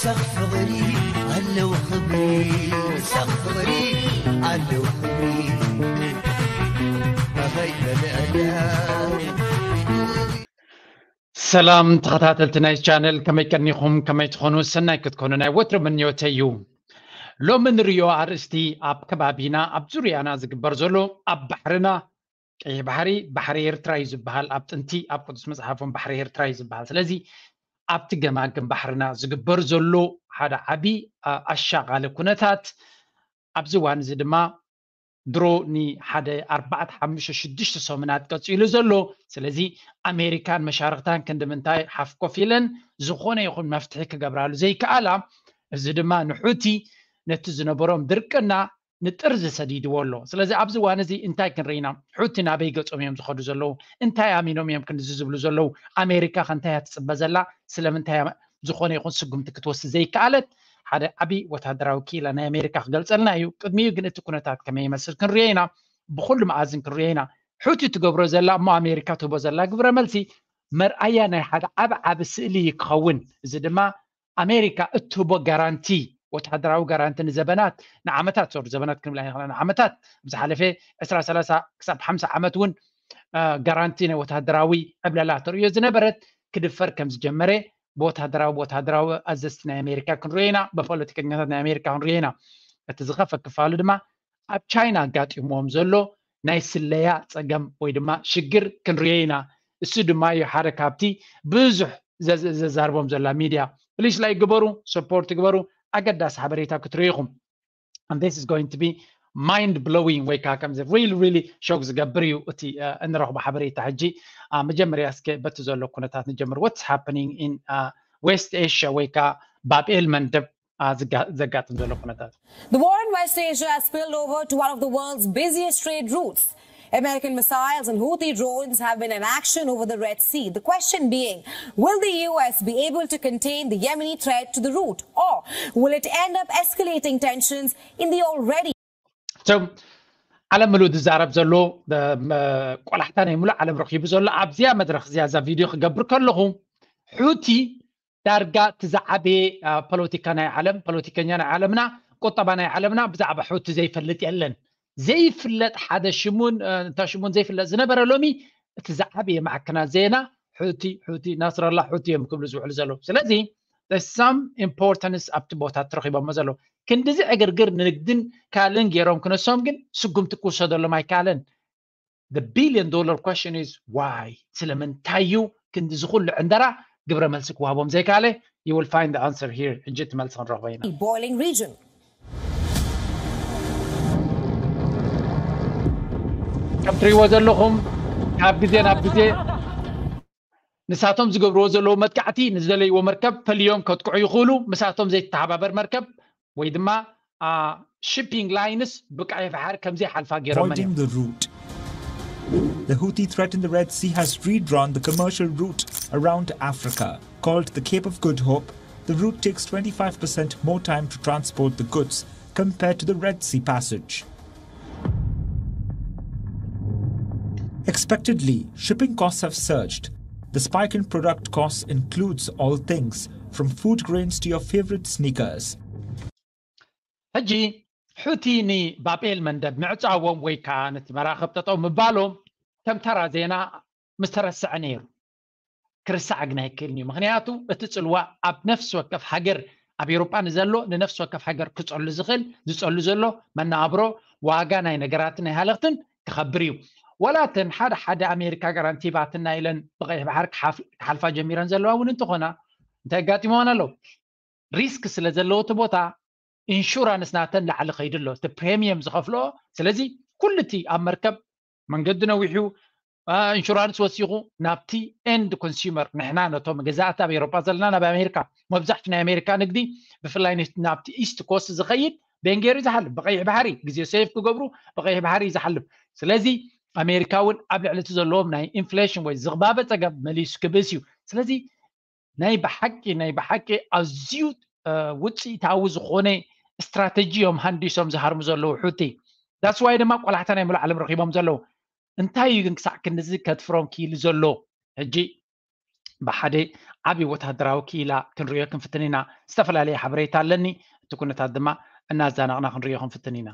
ሳኽ ፍቕሪ ኣለዎ ክብሪ፣ ሳኽ ፍቕሪ ኣለዎ ክብሪ። ኣኸይ በልዕላ። ሰላም ተኸታተልቲ ናይ ቻነል፣ ከመይ ቀኒኹም? ከመይ ትኾኑ? ሰናይ ክትኮኑ ናይ ወትሩ ምንዮተይ እዩ። ሎሚ ንርእዮ ኣርእስቲ ኣብ ከባቢና፣ ኣብ ዙርያና ዝግበር ዘሎ፣ ኣብ ባሕርና፣ ቀይሕ ባሕሪ፣ ባሕሪ ኤርትራ እዩ ዝበሃል። ኣብ ጥንቲ ኣብ ቅዱስ መጽሓፎም ባሕሪ ኤርትራ እዩ ዝበሃል። ስለዚ ኣብቲ ገማግም ባሕርና ዝግበር ዘሎ ሓደ ዓቢ፣ አ፣ ኣሻቓሊ ኩነታት፣ ኣብዚ እዋን እዚ ድማ ድሮ ንሓደ ኣርባዕተ፣ ሓሙሽተ፣ ሽዱሽተ ሰሙናት ቀጺሉ ዘሎ። ስለዚ ኣሜሪካን መሻርኽታን ክንዲ ምንታይ ሓፍ ኮፍ ኢለን ዝኾነ ይኹን መፍትሒ ክገብራሉ ዘይከኣላ፣ እዚ ድማ ንሑቲ ነቲ ዝነበሮም ድርቅና ንጥርዚ ሰዲድዎ ኣሎ። ስለዚ ኣብዚ እዋን እዚ እንታይ ክንርኢ ኢና? ሑቲ ናበይ ገጾም እዮም ዝኸዱ ዘለዉ? እንታይ ኣሚኖም እዮም ክንዚ ዝብሉ ዘለዉ? ኣሜሪካ ከ እንታይ እያ ትጽበ ዘላ? ስለምንታይ እያ ዝኾነ ይኹን ስጉምቲ ክትወስድ ዘይከኣለት? ሓደ ዓቢ ወታደራዊ ክኢላ ናይ ኣሜሪካ ክገልጸልና እዩ። ቅድሚኡ ግን እቲ ኩነታት ከመይ ይመስል ክንርእዮ ኢና። ብኹሉ መኣዝን ክንርእዮ ኢና። ሑቲ ትገብሮ ዘላ እሞ ኣሜሪካ ትህቦ ዘላ ግብረ መልሲ መርኣያ ናይ ሓደ ዓቢ ዓቢ ስእሊ እዩ ክኸውን። እዚ ድማ ኣሜሪካ እትህቦ ጋራንቲ፣ ወተሃደራዊ ጋራንቲ ንዘበናት፣ ንዓመታት፣ ሶሪ፣ ዘበናት ክንብል ኣይንኽእልን፣ ንዓመታት፣ ብዝሓለፈ ዕስራ፣ ሰላሳ ክሳብ ሓምሳ ዓመት እውን፣ አ፣ ጋራንቲ ናይ ወተሃደራዊ ዕብለላ ተርእዮ ዝነበረት ክድፈር ከም ዝጀመረ ብወተሃደራዊ፣ ወተሃደራዊ ኣዘዝቲ ናይ ኣሜሪካ ክንሪኦ ኢና፣ ብፖለቲከኛታት ናይ ኣሜሪካ ክንሪኦ ኢና። እቲ ዝኸፈ ክፋሉ ድማ ኣብ ቻይና ኣጋጢምዎም ዘሎ ናይ ስለያ ጸገም ወይ ድማ ሽግር ክንሪኦ ኢና። እሱ ድማ እዩ ሓደ ካብቲ ብዙሕ ዘ-፣ ዘ-፣ ዘዛርቦም ዘላ ሚድያ። ፕሊስ ላይክ ግበሩ፣ ሰፖርት ግበሩ፣ ኣገዳሲ ሓበሬታ ክትሪኢኹም። And this is going to be mind blowing ወይ ከዓ ከምዚ really, really ሾክ ዝገብር እዩ እቲ፣ አ፣ እንረኽቦ ሓበሬታ። ሕጂ፣ አ፣ መጀመርያ እስከ በቲ ዘሎ ኩነታት ንጀምር። What's happening in, አ፣ West Asia ወይ ከዓ ባብኤል መንደብ፣ አ፣ ዝጋ-፣ ዘጋጥም ዘሎ ኩነታት። The war in West Asia has spilled over to one of the world's busiest trade routes. American missiles and Houthi drones have been in action over the Red Sea. The question being, will the U S be able to contain the Yemeni threat to the route, or will it end up escalating tensions in the already So ዓለም ምሉእ ዝዛረብ ዘሎ፣ ደ-፣ መ-፣ ቆላሕታ ናይ ምሉእ ዓለም ረኺቡ ዘሎ ኣብዚኣ መድረኽ እዚኣ እዛ ቪድዮ ክገብር ከለኹ፣ ሑቲ ዳርጋ እቲ ዝዓበየ፣ አ፣ ፖለቲካ ናይ ዓለም፣ ፖለቲከኛ ናይ ዓለምና፣ ቁጠባ ናይ ዓለምና ብዛዕባ ሑቲ ዘይፈልጥ የለን። ዘይፍለጥ ሓደ ሽሙን፣ አ፣ እንታ ሽሙን ዘይፍለጥ ዝነበረ ሎሚ እቲ ዝዓበየ ማዕከናት ዜና ሑቲ፣ ሑቲ፣ ናስረላ ሑቲ እዮም ክብሉ ዝውዕሉ ዘለዉ። ስለዚ there's some importance ኣብቲ ቦታ ተረኺቦሞ ዘለዉ። ክንድዚ ዕግርግር ንንግድን ካልእን ገይሮም ክነሶም ግን ስጉምቲ ክውሰደሎም ኣይከኣለን። The billion dollar question is why? ስለምንታይ እዩ ክንድዚ ኩሉ ዕንደራ ግብረ መልሲ ክወሃቦም ዘይከኣለ? You will find the answer here። ሕጂ እቲ መልሲ ክንረኽቦ ኢና። Boiling region. ከም ትሪእዎ ዘለኹም ካብ ግዜ ናብ ግዜ ንሳቶም ዝገብርዎ ዘለዉ መጥቃዕቲ ንዝደለይዎ መርከብ ፈልዮም ከጥቅዑ ይኽእሉ። ምሳቶም ዘይተሓባበር መርከብ ወይ ድማ፣ አ፣ ሺፒንግ ላይንስ ብቀይሕ ባሕሪ ከም ዘይሓልፋ ገይሮም እዮም። Avoiding the route. The Houthi threat in the Red Sea has redrawn the commercial route around Africa. Called the Cape of Good Hope, the route takes twenty-five percent more time to transport the goods compared to the Red Sea passage. Expectedly, shipping costs have surged. The spike in product costs includes all things, from food grains to your favorite sneakers. ሕጂ ሑቲ ንባብኤል መንደብ ምዕጻዎም ወይ ከዓ ነቲ መራኽብ ጠጠው ምባሎም ከም ተራ ዜና ምስተረስዐ ነይሩ። ክርሳዕ ግን ኣይክእልን እዩ። ምኽንያቱ እቲ ጽልዋ ኣብ ነፍሲ ወከፍ ሃገር፣ ኣብ ኤውሮጳ ንዘሎ ንነፍሲ ወከፍ ሃገር ክጸሉ ዝኽእል፣ ዝጸሉ ዘሎ መነባብሮ፣ ዋጋ ናይ ነገራትን ናይ ሃለኽትን ክኸብር እዩ። ዋላ እተን ሓደ ሓደ ኣሜሪካ ጋራንቲ ሂባትና ኢለን ብቐይሕ ባሕሪ ክሓፍ-፣ ክሓልፋ ጀሚረን ዘለዋ እውን እንተኾና እንታይ ኣጋጢምወን ኣለዉ? ሪስክ ስለ ዘለዎ እቲ ቦታ ኢንሹራንስ ናተን ላዕሊ ከይዱ ኣሎ፣ እቲ ፕሬሚየም ዝኸፍልኦ። ስለዚ ኩሉ እቲ ኣብ መርከብ መንገዲ ነዊሑ፣ አ፣ ኢንሹራንስ ወሲኹ ናብቲ ኤንድ ኮንሱመር፣ ንሕና ነቶም ገዛእቲ ኣብ ኤውሮጳ ዘለና ናብ ኣሜሪካ፣ መብዛሕቱ ናይ ኣሜሪካ ንግዲ ብፍላይ ን-፣ ናብቲ ኢስት ኮስት ዝኸይድ ቤንጌር እዩ ዝሓልፍ፣ ብቐይሕ ባሕሪ ግዜ ሴፍ ክገብሩ ብቐይሕ ባሕሪ እዩ ዝሓልፍ። ስለዚ ኣሜሪካ እውን ኣብ ልዕሊ እቲ ዘለዎም ናይ ኢንፍሌሽን ወይ ዝቕባበ ጸገም መሊሱ ክብእስ እዩ። ስለዚ ናይ ብሓቂ፣ ናይ ብሓቂ ኣዝዩ፣ እ፣ ውጽኢታዊ ዝኾነ ስትራተጂ እዮም ሃንዲሶም ዝሃርሙ ዘለዉ ሑቲ። That's why ድማ ቆላሕታ ናይ ምሉእ ዓለም ረኺቦም ዘለዉ። እንታይ እዩ ግን ክሳዕ ክንድዚ ከድፍሮም ክኢሉ ዘሎ? ሕጂ ብሓደ ዓብዪ ወታደራዊ ክኢላ ክንሪኦ ክንፍትን ኢና። ዝተፈላለየ ሓበሬታ ኣለኒ። እቲ ኩነታት ድማ እናዛናቕና ክንሪኦ ክንፍትን ኢና።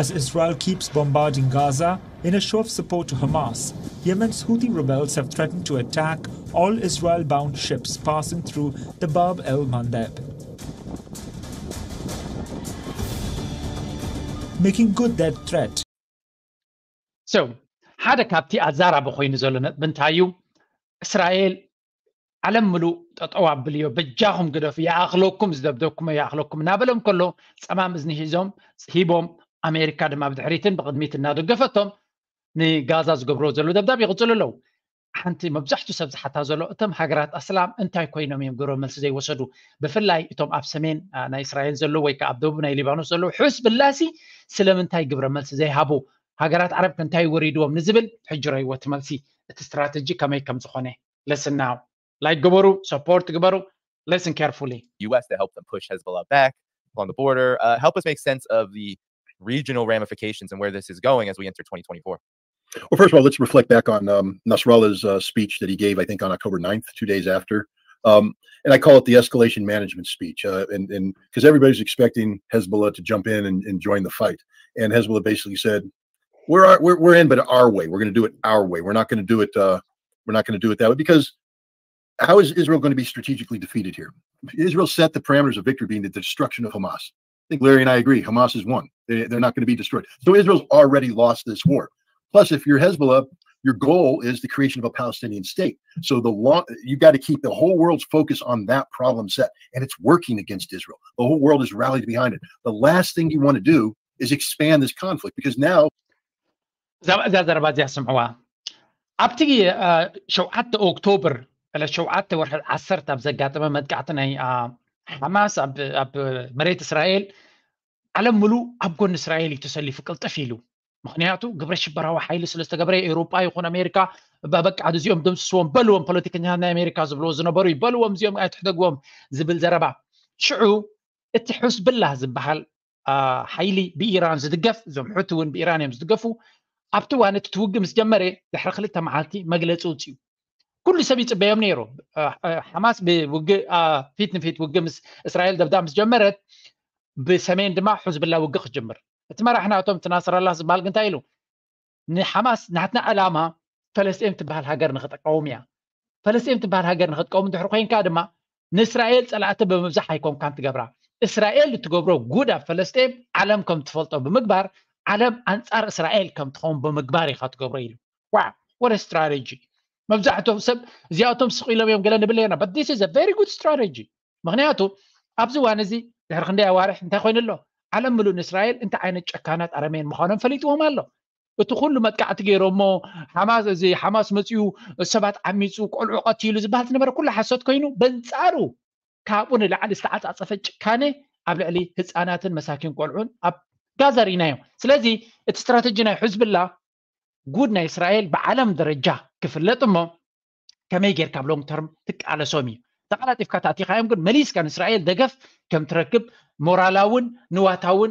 As Israel keeps bombarding Gaza in a show of support to Hamas, Yemen's Houthi rebels have threatened to attack all Israel bound ships passing through the Bab el Mandeb, making good that threat. So ሓደ ካብቲ ኣዛራቢ ኮይኑ ዘሎ ነጥቢ እንታይ እዩ? እስራኤል ዓለም ምሉእ ጠጠው ኣብልዮ፣ በጃኹም ግደፉ፣ ይኣኽለኩም፣ ዝደብደብኩሞ ይኣኽለኩም እናበሎም ከሎ፣ ጸማም እዝኒ ሒዞም ሂቦም፣ ኣሜሪካ ድማ ብድሕሪትን ብቕድሚት እናደገፈቶም ንጋዛ ዝገብርዎ ዘሎ ደብዳብ ይቕጽሉ ኣለዉ። ሓንቲ መብዛሕትኡ ሰብ ዝሓታ ዘሎ፣ እቶም ሃገራት ኣስላም እንታይ ኮይኖም እዮም ግብረ መልሲ ዘይወሰዱ? ብፍላይ እቶም ኣብ ሰሜን ናይ እስራኤል ዘለዉ ወይ ከዓ ኣብ ደቡብ ናይ ሊባኖስ ዘለዉ ሕዝብላሲ ስለምንታይ ግብረ መልሲ ዘይሃቡ? ሃገራት ዓረብ ከ እንታይ ወሪድዎም ንዝብል ሕጂ ረይዎ እቲ መልሲ፣ እቲ ስትራተጂ ከመይ ከም ዝኾነ። Listen now. Like ግበሩ፣ support ግበሩ። Listen carefully. U S to help them push Hezbollah back along the border. Uh, help us make sense of the regional ramifications and where this is going as we enter twenty twenty-four. Well, first of all, let's reflect back on um, Nasrallah's uh, speech that he gave, I think, on October ninth, two days after. Um, and I call it the escalation management speech. Uh, and because everybody's expecting Hezbollah to jump in and, and join the fight. And Hezbollah basically said, we're, our, we're, we're in, but our way. We're going to do it our way. We're not going to do it. Uh, we're not going to do it that way because how is Israel going to be strategically defeated here? Israel set the parameters of victory being the destruction of Hamas. I think Larry and I agree Hamas is one. They, they're not going to be destroyed. So Israel's already lost this war. Plus, if you're Hezbollah, your goal is the creation of a Palestinian state. So the long, you've got to keep the whole world's focus on that problem set. And it's working against Israel. The whole world is rallied behind it. The last thing you want to do is expand this conflict because now እዛ ዘረባ እዚኣ ስምዕዋ። ኣብቲ ሸውዓተ ኦክቶበር ዕለት ሸውዓተ ወርሒ ዓሰርተ ኣብ ዘጋጠመ መጥቃዕቲ ናይ ሓማስ ኣብ መሬት እስራኤል ዓለም ምሉእ ኣብ ጎኒ እስራኤል እዩ ተሰሊፉ ቅልጥፍ ኢሉ። ምክንያቱ ግብረ ሽበራዊ ሓይሊ ስለ ዝተገብረ ኤውሮጳ ይኹን ኣሜሪካ በቃ እዚኦም ደምስስዎም በልዎም፣ ፖለቲከኛታት ናይ ኣሜሪካ ዝብልዎ ዝነበሩ እዩ፣ በልዎም እዚኦም ኣይትሕደግዎም ዝብል ዘረባ። ሽዑ እቲ ሕዝብላህ ዝበሃል ሓይሊ ብኢራን ዝድገፍ፣ እዞም ሑቲ እውን ብኢራን እዮም ዝድገፉ። ኣብቲ እዋን እቲ ትውግእ ምስ ጀመረ ድሕሪ ክልተ መዓልቲ መግለፂ ውፅኡ። ኩሉ ሰብ ይፅበዮም ነይሩ። ሓማስ ብውግእ ፊት ንፊት ውግእ ምስ እስራኤል ደብዳብ ምስ ጀመረት ብሰሜን ድማ ሕዝብላ ውግእ ክጅምር። እቲ መራሕ ናቶም እቲ ናስራላ ዝበሃል ግን እንታይ ኢሉ? ንሓማስ ናትና ዕላማ ፈለስጤም ትበሃል ሃገር ንክትቃወም እያ። ፈለስጤም ትበሃል ሃገር ንክትቃወም እንድሕር ኮይንካ ድማ ንእስራኤል ፀላእቲ ብምብዛሕ ኣይኮንካን ትገብራ። እስራኤል እትገብሮ ጉድ ኣብ ፈለስጤም ዓለም ከም ትፈልጦ ብምግባር ዓለም ኣንፃር እስራኤል ከም ትኸውን ብምግባር ኢኻ ትገብሮ ኢሉ። ዋ ወደ ስትራቴጂ መብዛሕትኦም ሰብ እዚኣቶም ስቕ ኢሎም እዮም ገለ ንብል ና but this is a very good strategy። ምክንያቱ ኣብዚ እዋን እዚ ድሕሪ ክንደይ ኣዋርሕ እንታይ ኮይኑ ኣሎ? ዓለም ምሉእ ንእስራኤል እንታይ ዓይነት ጨካናት ኣረሜን ምዃኖም ፈሊጥዎም ኣሎ። እቲ ኩሉ መጥቃዕቲ ገይሮሞ ሓማስ እዚ ሓማስ መፅኡ ሰባት ዓሚፁ ቆልዑ ቀቲሉ ዝበሃል ዝነበረ ኩሉ ሓሶት ኮይኑ በንፃሩ ካብኡ ንላዕሊ ዝተዓፃፀፈ ጭካኔ ኣብ ልዕሊ ህፃናትን መሳኪን ቆልዑን ኣብ ጋዛ ርኢናዮ። ስለዚ እቲ ስትራተጂ ናይ ሕዝብላ ጉድ ናይ እስራኤል ብዓለም ደረጃ ክፍለጥ እሞ ከመይ ጌርካ ኣብ long term ትቃለሶም እዩ። ተቀላጢፍካ ተኣቲኻዮም ግን መሊስካ ንእስራኤል ደገፍ ከም ትረክብ ሞራላውን ንዋታውን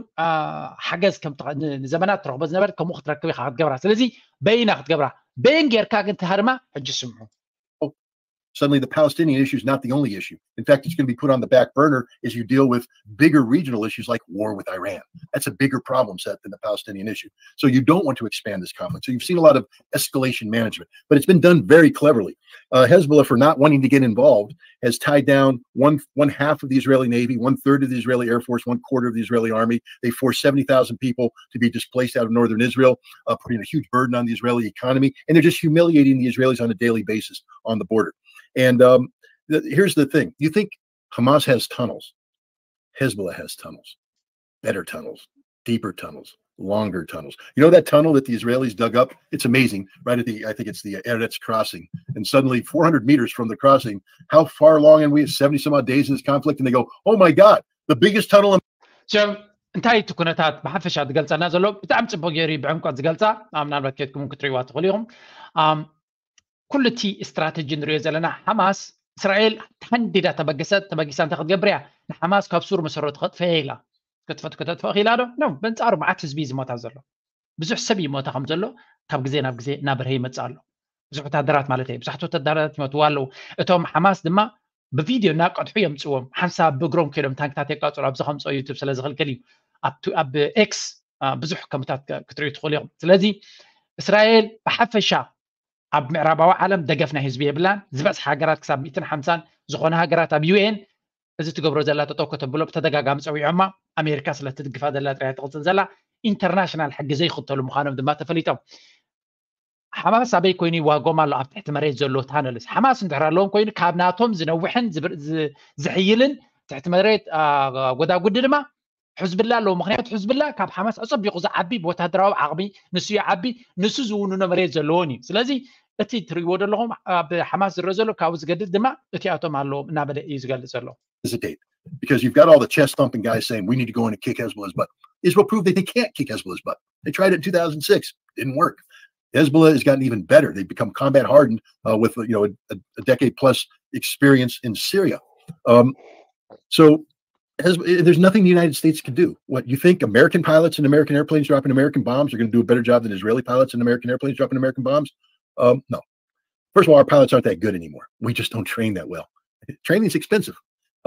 ሓገዝ ንዘመናት ትረኽቦ ዝነበረት ከምኡ ክትረክብ ኢኻ ክትገብራ። ስለዚ በይና ክትገብራ በይን ጌርካ ግን ትሃርማ። ሕጂ ስምዑ። Suddenly, the Palestinian issue is not the only issue. In fact, it's going to be put on the back burner as you deal with bigger regional issues like war with Iran. That's a bigger problem set than the Palestinian issue. So you don't want to expand this conflict. So you've seen a lot of escalation management, but it's been done very cleverly. Uh, Hezbollah, for not wanting to get involved, has tied down one one half of the Israeli Navy, one third of the Israeli Air Force, one quarter of the Israeli Army. They forced seventy thousand people to be displaced out of northern Israel, uh, putting a huge burden on the Israeli economy, and they're just humiliating the Israelis on a daily basis on the border. And um, here's the thing: you think Hamas has tunnels? Hezbollah has tunnels, better tunnels, deeper tunnels, longer tunnels. You know that tunnel that the Israelis dug up? It's amazing, right at the, I think it's the Erez crossing. And suddenly, four hundred meters from the crossing, how far along? And we have seventy some odd days in this conflict, and they go, "Oh my God, the biggest tunnel." So እንታይ እቲ ኩነታት ብሓፈሻ ዝገልጸና ዘሎ ብጣዕሚ ጽቡቅ ገይሩ ብዕምቆት ዝገልጻ ምናልባት ኬድኩም ክትሪእዋ ትኽእሉ ኢኹም። ኩሉ እቲ ስትራተጂ ንሪኦ ዘለና ሓማስ እስራኤል ተሓንዲዳ ተበገሰት ተበጊሳ እንታይ ክትገብር እያ? ንሓማስ ካብ ሱር መሰረቱ ከጥፈየ ኢላ። ክትፈት ከተጥፈ ክኢላ ዶ? ኖ። በንጻሩ መዓት ህዝቢ እዩ ዝሞታ ዘሎ። ብዙሕ ሰብ ይሞታ ከም ዘሎ ካብ ግዜ ናብ ግዜ እናበርሀ ይመፅእ ኣሎ። ብዙሕ ወታደራት ማለት እዩ፣ ብዙሓት ወታደራት ይመትዋ ኣለዉ። እቶም ሓማስ ድማ ብቪድዮ እናቀድሑ የምፅዎም። ሓንሳብ ብእግሮም ከይዶም ታንክታት የቃፅሉ። ኣብዚ ከምፅኦ ዩቱብ ስለ ዝኽልክል እዩ። ኣብ ኤክስ ብዙሕ ከምታት ክትሪኡ ትኽእሉ ኢኹም። ስለዚ እስራኤል ብሓፈሻ ኣብ ምዕራባዊ ዓለም ደገፍ ናይ ህዝቢ የብላን። ዝበዝሓ ሃገራት ክሳብ ሚእትን ሓምሳን ዝኾነ ሃገራት ኣብ ዩኤን እዚ ትገብሮ ዘላ ጠጠው ከተብሎ ብተደጋጋሚ ፀዊዖማ። ኣሜሪካ ስለ ትድግፋ ዘላ ጥራይ ትቕፅል ዘላ። ኢንተርናሽናል ሕጊ ዘይኽተሉ ምዃኖም ድማ ተፈሊጦም። ሓማስ ኣበይ ኮይኑ ይዋጎም ኣሎ? ኣብ ትሕቲ መሬት ዘሎ ታነልስ ሓማስ እንድሕር ኣለዎም ኮይኑ ካብ ናቶም ዝነውሕን ዝሕይልን ትሕቲ መሬት ጎዳጉዲ ድማ ሕዝብላ ኣለዎ። ምክንያቱ ሕዝብላ ካብ ሓማስ ኣፀቢቑ ዝዓቢ ብወታደራዊ ዓቕሚ ንሱ ይዓቢ፣ ንሱ ዝውንኖ መሬት ዘለዎን እዩ። ስለዚ እቲ ትርእይዎ ዘለኹም ኣብ ሓማስ ዝረአ ዘሎ ካብኡ ዝገድድ ድማ እቲኣቶም ኣለዎም እናበለ እዩ ዝገልፅ ዘሎ። Because you've got all the chest thumping guys saying we need to go in and kick Hezbollah's butt. Israel proved that they can't kick Hezbollah's butt. They tried it in two thousand six, didn't work. Hezbollah has gotten even better. They've become combat hardened uh, with you know a, a decade plus experience in Syria. Um, so has, there's nothing the United States can do. What you think American pilots and American airplanes dropping American bombs are going to do a better job than Israeli pilots and American airplanes dropping American bombs? Um, no. First of all, our pilots aren't that good anymore. We just don't train that well. Training is expensive.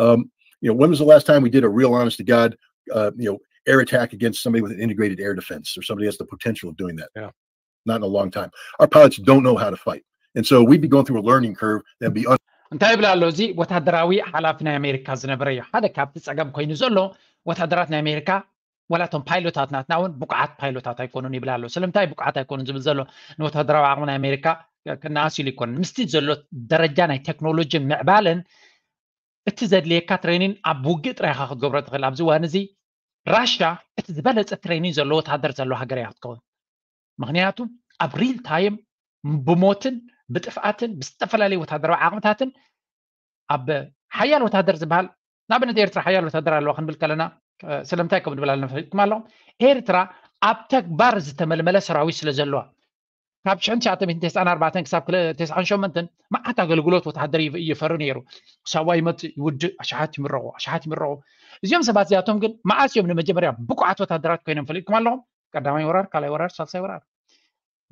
Um, you know, when was the last time we did a real honest to God, uh, you know, air attack against somebody with an integrated air defense or somebody has the potential of doing that? Yeah. Not in a long time. Our pilots don't know how to fight. And so we'd be going through a learning curve that'd be un- እንታይ ይብል ኣሎ? እዚ ወታደራዊ ሓላፊ ናይ ኣሜሪካ ዝነበረ እዩ። ሓደ ካብቲ ፀገም ኮይኑ ዘሎ ወታደራት ናይ ኣሜሪካ ዋላ እቶም ፓይሎታት ናትና እውን ብቁዓት ፓይሎታት ኣይኮኑን ይብል ኣሎ። ስለምንታይ ብቁዓት ኣይኮኑን ዝብል ዘሎ ንወታደራዊ ዓቕሚ ናይ ኣሜሪካ ክነኣስ ኢሉ ይኮነን። ምስቲ ዘሎ ደረጃ ናይ ቴክኖሎጂ ምዕባለን እቲ ዘድልየካ ትሬኒን ኣብ ውግእ ጥራይካ ክትገብሮ ትኽእል። ኣብዚ እዋን እዚ ራሽያ እቲ ዝበለፀ ትሬኒን ዘለዎ ወታደር ዘለዎ ሃገር እያ ክትከውን። ምክንያቱ ኣብ ሪል ታይም ብሞትን ብጥፍኣትን ብዝተፈላለዩ ወታደራዊ ዓቕምታትን ኣብ ሓያል ወታደር ዝበሃል ንኣብነት ኤርትራ ሓያል ወታደር ኣለዋ ክንብል ከለና ስለምንታይ ከም ንብል ኣለና ፈሊጥኩም ኣለኹም። ኤርትራ ኣብ ተግባር ዝተመልመለ ሰራዊት ስለ ዘለዋ ካብ ሽሕን ትሽዓተ ሚእትን ተስዓን ኣርባዕተን ክሳብ ክሳብ ተስዓን ሸሞንተን መዓት ኣገልግሎት ወታደር ይፈሩ ነይሩ። ሳዋ ይመፅእ ይውድእ፣ ኣሽሓት ይምረቑ፣ ኣሽሓት ይምረቑ። እዚኦም ሰባት እዚኣቶም ግን መዓስ እዮም ንመጀመርያ ብቁዓት ወታደራት ኮይኖም ፈሊጥኩም ኣለኹም? ቀዳማይ ወራር፣ ካልኣይ ወራር፣ ሳልሳይ ወራር።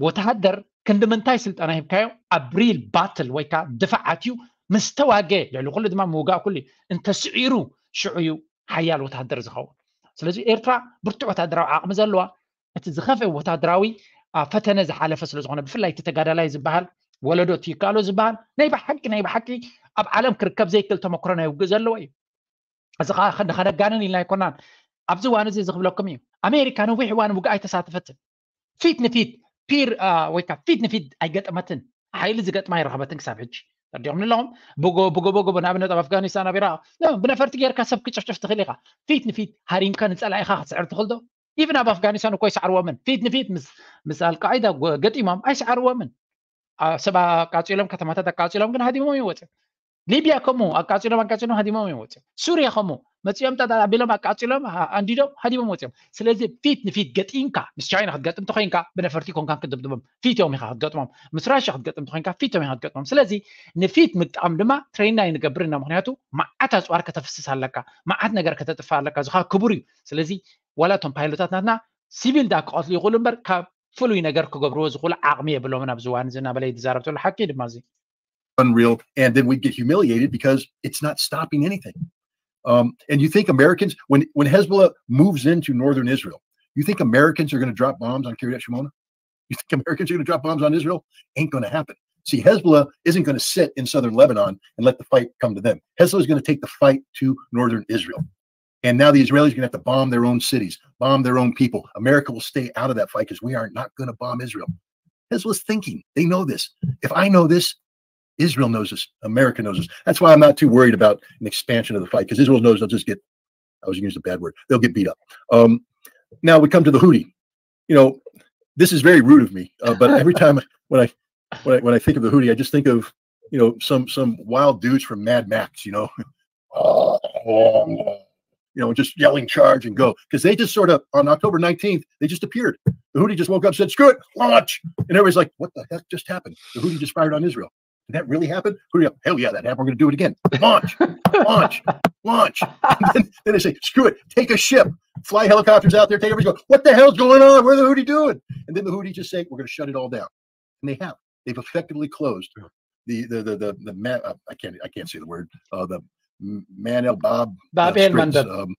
ወታደር ክንዲ ምንታይ ስልጠና ሂብካዮ? ኣብ ሪል ባትል ወይ ከዓ ድፋዓት እዩ ምስ ተዋገ፣ ልዕሊ ኩሉ ድማ ምውጋእ ኩሉ እዩ። እንተስዒሩ ሽዑ እዩ ሓያል ወታደር ዝኸውን። ስለዚ ኤርትራ ብርቱዕ ወታደራዊ ዓቕሚ ዘለዋ እቲ ዝኸፍአ ወታደራዊ ፈተነ ዝሓለፈ ስለ ዝኾነ ብፍላይ እቲ ተጋዳላይ ዝበሃል ወለዶ እቲ ይከኣሎ ዝበሃል ናይ ብሓቂ ናይ ብሓቂ ኣብ ዓለም ክርከብ ዘይክእል ተመክሮ ናይ ውግእ ዘለዎ እዩ። እዚ ከዓ ንኸነጋንን ኢልና ኣይኮናን። ኣብዚ እዋን እዚ ዝኽብለኩም እዩ። ኣሜሪካ ነዊሕ እዋን ውግእ ኣይተሳተፈትን። ፊት ንፊት ፒር ወይ ከዓ ፊት ንፊት ኣይገጠመትን። ሓይሊ ዝገጥማ ኣይረኸበትን ክሳብ ሕጂ። ተርዲኦም ኣለኹም ብጎ ብጎ ብጎ ንኣብነት ኣብ ኣፍጋኒስታን ኣብ ኢራቅ ብነፈርቲ ጌርካ ሰብ ክጭፍጭፍ ትኽእል ኢኻ። ፊት ንፊት ሃሪምካ ንፀላኢኻ ክትስዕር ትኽእል ዶ? ኢቭን ኣብ ኣፍጋኒስታን እኮ ኣይሰዕርዎምን። ፊት ንፊት ምስ ኣልቃዒዳ ገጢሞም ኣይሰዕርዎምን። ሰብ ኣቃፂሎም ከተማታት ኣቃፂሎም ግን ሃዲሞም እዮም ወፅኦም። ሊብያ ከምኡ ኣቃፂሎም ኣቃፂሎም ሃዲሞም እዮም ወፅኦም። ሱርያ ከምኡ መፂኦም ጠጣ ኣቢሎም ኣቃፂሎም ኣንዲዶም ሃዲሞም ወፅኦም። ስለዚ ፊት ንፊት ገጢምካ ምስ ቻይና ክትገጥም ተኮይንካ ብነፈርቲ ኮንካን ክትድብድቦም ፊት እዮም ኢኻ ክትገጥሞም። ምስ ራሽያ ክትገጥም ተኮይንካ ፊት እዮም ኢኻ ክትገጥሞም። ስለዚ ንፊት ምግጣም ድማ ትሬን ኣይንገብር ኢና። ምክንያቱ መዓት ኣፅዋር ከተፍስስ ኣለካ፣ መዓት ነገር ከተጥፋ ኣለካ። ዝኻ ክቡር እዩ። ስለዚ ዋላ እቶም ፓይሎታት ናትና ሲቪል ዳ ክቐትሉ ይኽእሉ እምበር ካብ ፍሉይ ነገር ክገብርዎ ዝኽእሉ ዓቕሚ የብሎምን ኣብዚ እዋን እዚ እናበለ እዩ ዝዛረብ ዘሎ። ሓቂ ድማ እዚ unreal, and then we'd get humiliated because it's not stopping anything. Um, and you think Americans, when when Hezbollah moves into northern Israel, you think Americans are going to drop bombs on Kiryat Shmona? You think Americans are going to drop bombs on Israel? Ain't going to happen. See, Hezbollah isn't going to sit in southern Lebanon and let the fight come to them. Hezbollah is going to take the fight to northern Israel. And now the Israelis are going to have to bomb their own cities, bomb their own people. America will stay out of that fight because we are not going to bomb Israel. Hezbollah's thinking. They know this. If I know this, Israel knows this. America knows this. That's why I'm not too worried about an expansion of the fight, because Israel knows they'll just get, I was going to use a bad word, they'll get beat up. Um, now we come to the Houthi. You know, this is very rude of me, uh, but every time when I, when I when I think of the Houthi, I just think of, you know, some some wild dudes from Mad Max. You know, you know, just yelling charge and go, because they just sort of, on October nineteenth, they just appeared. The Houthi just woke up, said, "Screw it, launch," and everybody's like, "What the heck just happened? The Houthi just fired on Israel. Did that really happen?" Houthi, "Hell yeah, that happened. We're going to do it again. Launch, launch, launch." And then, then they say, "Screw it, take a ship." fly helicopters out there, take everything. Go, what the hell's going on? What are the Houthi doing? And then the Houthi just say, we're going to shut it all down. And they have. They've effectively closed the the the the, the man, uh, I can't I can't say the word uh, the M- Man El Bab Bab uh, El Straits, Mandab. Um,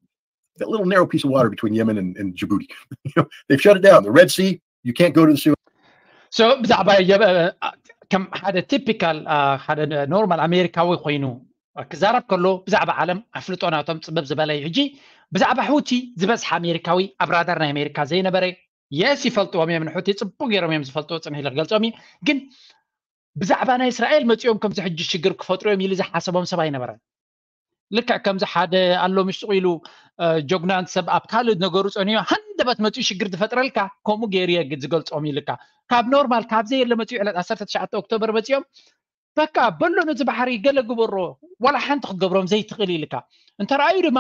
that little narrow piece of water between Yemen and, and Djibouti. You know, they've shut it down. The Red Sea, you can't go to the Suez. So ብዛዕባ የበ- ከም ሓደ ቲፒካል ሓደ ኖርማል ኣሜሪካዊ ኮይኑ ክዛረብ ከሎ ብዛዕባ ዓለም ኣፍልጦ ናቶም ፅብብ ዝበለ እዩ። ሕጂ ብዛዕባ ሑቲ ዝበዝሓ ኣሜሪካዊ ኣብ ራዳር ናይ ኣሜሪካ ዘይነበረ የስ ይፈልጥዎም እዮም። ንሑቲ ፅቡቅ ገይሮም እዮም ዝፈልጥዎ። ፅንሕ ኢለ ክገልፆም እዩ። ግን ብዛዕባ ናይ እስራኤል መፂኦም ከምዚ ሕጂ ሽግር ክፈጥሩ እዮም ኢሉ ዝሓሰቦም ሰብ ኣይነበረን። ልክዕ ከምዚ ሓደ ኣሎ ምሽጡ ኢሉ ጀጉናን ሰብ ኣብ ካልእ ነገሩ ፀኒዮ ሃንደበት መፂኡ ሽግር ዝፈጥረልካ ከምኡ ገይሩ የግድ ዝገልፆም ኢልካ ካብ ኖርማል ካብ ዘየለ መፂኡ ዕለት ዓሰርተ ትሽዓተ ኦክቶበር መፂኦም በቃ በሎ ነዚ ባሕሪ ገለ ግበሮ ዋላ ሓንቲ ክገብሮም ዘይትኽእል ኢልካ እንተረኣዩ ድማ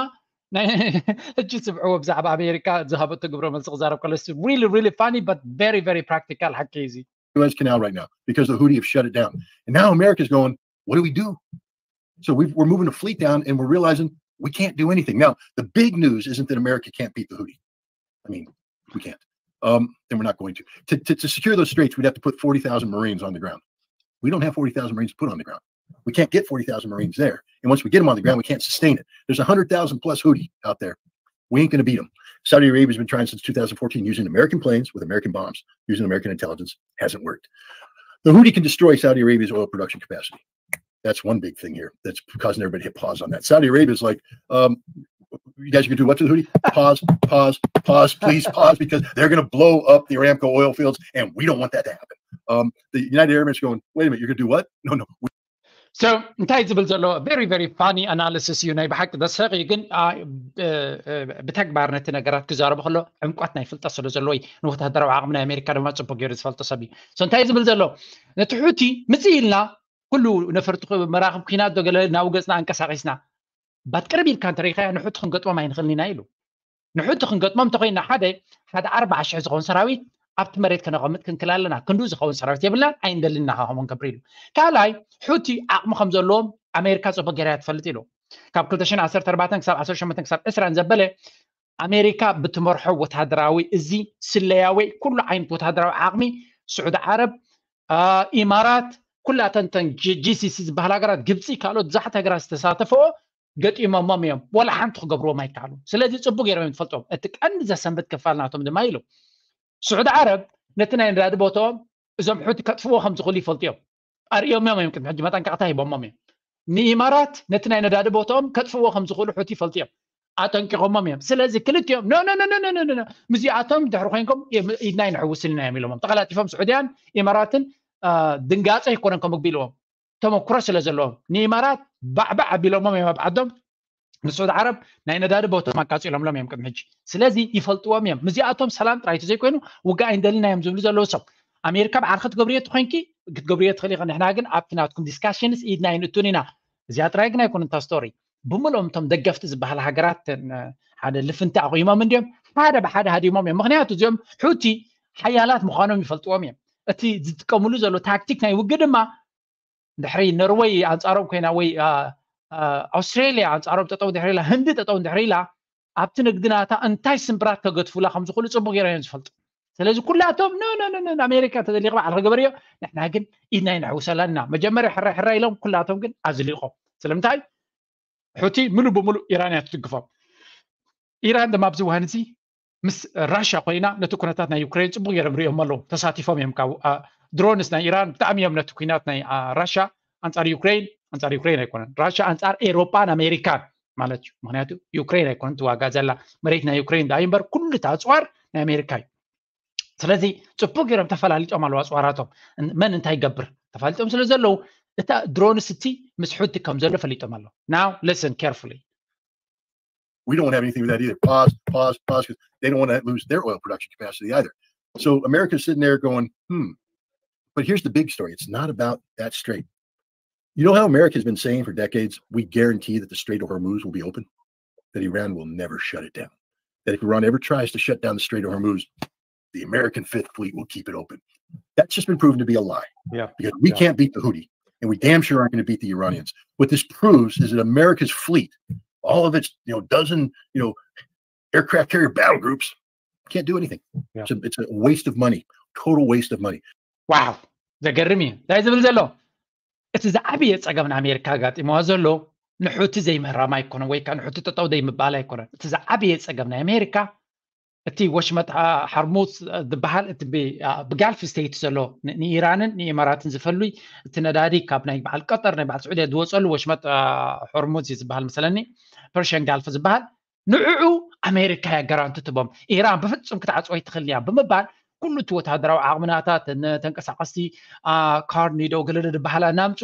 ሕጂ ስምዕዎ ብዛዕባ ኣሜሪካ ዝሃበቶ ግብረ መልሲ ክዛረብ ከለስ really really funny but very very practical ሓቂ እዚ Suez Canal right now because the Houthi have shut it down. And now America's going, what do we do? So we've, we're moving the fleet down and we're realizing we can't do anything. Now, the big news isn't that America can't beat the Houthi. I mean, we can't. Um, and we're not going to. To, to. To secure those straits, we'd have to put forty thousand Marines on the ground. We don't have forty thousand Marines to put on the ground. We can't get forty thousand Marines there. And once we get them on the ground, we can't sustain it. There's one hundred thousand plus Houthi out there. We ain't going to beat them. Saudi Arabia's been trying since two thousand fourteen using American planes with American bombs, using American intelligence. Hasn't worked. The Houthi can destroy Saudi Arabia's oil production capacity. That's one big thing here that's causing everybody to hit pause on that. Saudi Arabia is like, um, you guys are going to do what to the Houthi? Pause, pause, pause, please pause, because they're going to blow up the Aramco oil fields, and we don't want that to happen. Um, the United Arab Emirates going, wait a minute, you're going to do what? No, no. So እንታይ ዝብል ዘሎ very very funny analysis እዩ ናይ ብሓቂ ደሰቂ ግን ብተግባር ነቲ ነገራት ክዛረቡ ከሎ ዕምቋት ናይ ፍልጠት ስለ ዘለዎ እዩ። ንወታደራዊ ዓቕሚ ናይ ኣሜሪካ ድማ ፅቡቅ ገይሩ ዝፈልጦ ሰብ እዩ። So እንታይ ዝብል ዘሎ ነቲ ሑቲ ምፅእ ኢልና ኩሉ ነፈርቲ መራክብ ኩናት ዶ ገለ ናብ ገፅና ኣንቀሳቂስና ባት ቅርብ ኢልካ እንተሪኢኻዮ ንሑቲ ክንገጥሞም ኣይንኽእልን ኢና ኢሉ። ንሑቲ ክንገጥሞም እንተኮይና ሓደ ሓደ ኣርባዓ ሽሕ ዝኸውን ሰራዊት ኣብቲ መሬት ከነቐምጥ ክንክል ኣለና። ክንዱ ዝኸውን ሰራዊት የብልናን ኣይንደልን ኢና ከምኡ ክንገብር ኢሉ። ካልኣይ ሑቲ ዓቕሚ ከም ዘለዎም ኣሜሪካ ፅቡቅ ገይራ እያ ትፈልጥ ኢሉ። ካብ ክልተ ሽሕን ዓሰርተ ኣርባዕተን ክሳብ ዓሰርተ ሸሞንተን ክሳብ ዕስራን ዘበለ ኣሜሪካ ብትመርሖ ወታደራዊ እዚ ስለያዊ ኩሉ ዓይነት ወታደራዊ ዓቕሚ ስዑዲ ዓረብ ኢማራት ኩላተን ተን ጂሲሲ ዝበሃል ሃገራት ግብፂ ካልኦት ብዙሓት ሃገራት ዝተሳተፈኦ ገጢሞሞም እዮም። ዋላ ሓንቲ ክገብርዎም ኣይከኣሉ። ስለዚ ፅቡቅ ገይሮም እዮም ትፈልጦም። እቲ ቀንዲ ዘሰንብት ክፋል ናቶም ድማ ኢሉ ስዑዲ ዓረብ ነቲ ናይ ነዳዲ ቦታኦም እዞም ሑቲ ከጥፍዎ ከም ዝኽእሉ ይፈልጡ እዮም። ኣርእዮሞም እዮም ቅድሚ ሕጂ መጠንቀቕታ ሂቦሞም እዮም። ንኢማራት ነቲ ናይ ነዳዲ ቦታኦም ከጥፍዎ ከም ዝኽእሉ ሑቲ ይፈልጡ እዮም። ኣጠንቂቖሞም እዮም። ስለዚ ክልቲኦም ኖ ኖ ኖ ኖ ኖ ኖ ኖ፣ ምስዚኣቶም ድሕሪ ኮይንኩም ኢድና ይንሕውስን ኢና እዮም ኢሎሞም። ተቐላጢፎም ስዑድያን ኢማራትን ድንጋፀ ኣይኮነን ከምግቢ ኢልዎም ተመክሮ ስለ ዘለዎም ንኢማራት ባዕባዕ ኣቢሎሞም እዮም ኣብ ዓዶም ንስዑድ ዓረብ ናይ ነዳዲ ቦቶም ኣቃፂሎምሎም እዮም ቅድሚ ሕጂ። ስለዚ ይፈልጥዎም እዮም። ምስዚኣቶም ሰላም ጥራይ ዘይኮይኑ ውግእ ኣይንደልን እዮም ዝብሉ ዘለዉ ሰብ ኣሜሪካ በዓልካ ትገብርዮ ትኮይንኪ ክትገብርዮ ትኽእል ኢኻ። ንሕና ግን ኣብቲ ናትኩም ዲስካሽንስ ኢድና ኣይንእቱን ኢና። እዚኣ ጥራይ ግን ኣይኮነን እታ ስቶሪ። ብምልኦም እቶም ደገፍቲ ዝበሃል ሃገራት ሓደ ልፍንቲ ኣቑሞም እንዲዮም ሓደ ብሓደ ሃዲሞም እዮም። ምክንያቱ እዚኦም ሑቲ ሓያላት ምዃኖም ይፈልጥዎም እዮም። እቲ ዝጥቀምሉ ዘሎ ታክቲክ ናይ ውግእ ድማ ድሕሪ ኖርወይ ኣንፃሮም ኮይና ወይ ኣውስትሬሊያ ኣንፃሮም ጠጠው ድሕሪ ኢላ ህንዲ ጠጠው ድሕሪ ኢላ ኣብቲ ንግዲ ናታ እንታይ ስምብራት ከገድፉላ ከም ዝኽእሉ ፅቡቅ ገይሮም እዮም ዝፈልጡ። ስለዚ ኩላቶም ኖ ኖ ኖ ኖ ኣሜሪካ ተደሊኻ በዓል ክገበርዮ ንሕና ግን ኢድና ይንሕውሰላ ኢና መጀመርያ ሕራይ ሕራይ ኢሎም ኩላቶም ግን ኣዝሊቖም። ስለምንታይ ሑቲ ምሉእ ብምሉእ ኢራን እያ ትድግፎም። ኢራን ድማ ኣብዚ ዋህን እዚ ምስ ራሻ ኮይና ነቲ ኩነታት ናይ ዩክሬን ፅቡቅ ገይሮም ሪኦም ኣለዉ ተሳቲፎም እዮም ካብ ድሮንስ ናይ ኢራን ብጣዕሚ እዮም ነቲ ኩናት ናይ ራሻ ኣንፃር ዩክሬን ኣንፃር ዩክሬን ኣይኮነን ራሻ ኣንፃር ኤሮጳን ኣሜሪካን ማለት እዩ። ምክንያቱ ዩክሬን ኣይኮነን ትዋጋ ዘላ መሬት ናይ ዩክሬን ዳኣ እምበር ኩሉ እቲ ኣፅዋር ናይ ኣሜሪካ እዩ። ስለዚ ፅቡቅ ገይሮም ተፈላሊጦም ኣለዉ ኣፅዋራቶም መን እንታይ ይገብር ተፋሊጦም ስለ ዘለዉ እታ ድሮንስ እቲ ምስ ሑቲ ከም ዘሎ ፈሊጦም ኣለዉ። Now listen carefully. We don't have anything with that either. Pause, pause, pause. 'Cause they don't want to lose their oil production capacity either. So America's sitting there going, hmm. But here's the big story. It's not about that strait. You know how America's been saying for decades, we guarantee that the Strait of Hormuz will be open, that Iran will never shut it down. That if Iran ever tries to shut down the Strait of Hormuz, the American Fifth Fleet will keep it open. That's just been proven to be a lie. Yeah. Because we Yeah. can't beat the Houthi, and we damn sure aren't going to beat the Iranians. What this proves is that America's fleet, all of its, you know, dozen, you know, aircraft carrier battle groups can't do anything. It's, a, it's a waste of money, total waste of money. Wow, ዘገርም እዩ። እንታይ ዝብል ዘሎ? እቲ ዝዓበየ ጸገም ንኣሜሪካ ኣጋጢምዋ ዘሎ ንሑቲ ዘይምህራም ኣይኮነን፣ ወይ ከዓ ንሑቲ ጠጠው ዘይምባል ኣይኮነን። እቲ ዝዓበየ ጸገም ናይ ኣሜሪካ እቲ ወሽመጥ ሓርሙዝ ዝበሃል እቲ ብጋልፍ ስቴት ዘሎ ንኢራንን ንኢማራትን ዝፈሉይ እቲ ነዳዲ ካብ ናይ በዓል ቀጠር ናይ በዓል ስዑድያ ዝወፀሉ ወሽመጥ ሆርሙዝ እዩ ዝበሃል መስለኒ፣ ፐርሽን ጋልፍ ዝበሃል። ንዕዑ ኣሜሪካ እያ ጋራንቲ ትቦም። ኢራን ብፍፁም ክትዓፅወ ኣይትኽእልን እያ ብምባል ኩሉ እቲ ወታደራዊ ዓቕምናታት፣ ተንቀሳቐስቲ ካርኒ ዶ ገለዶ ዝበሃላ እናምፁ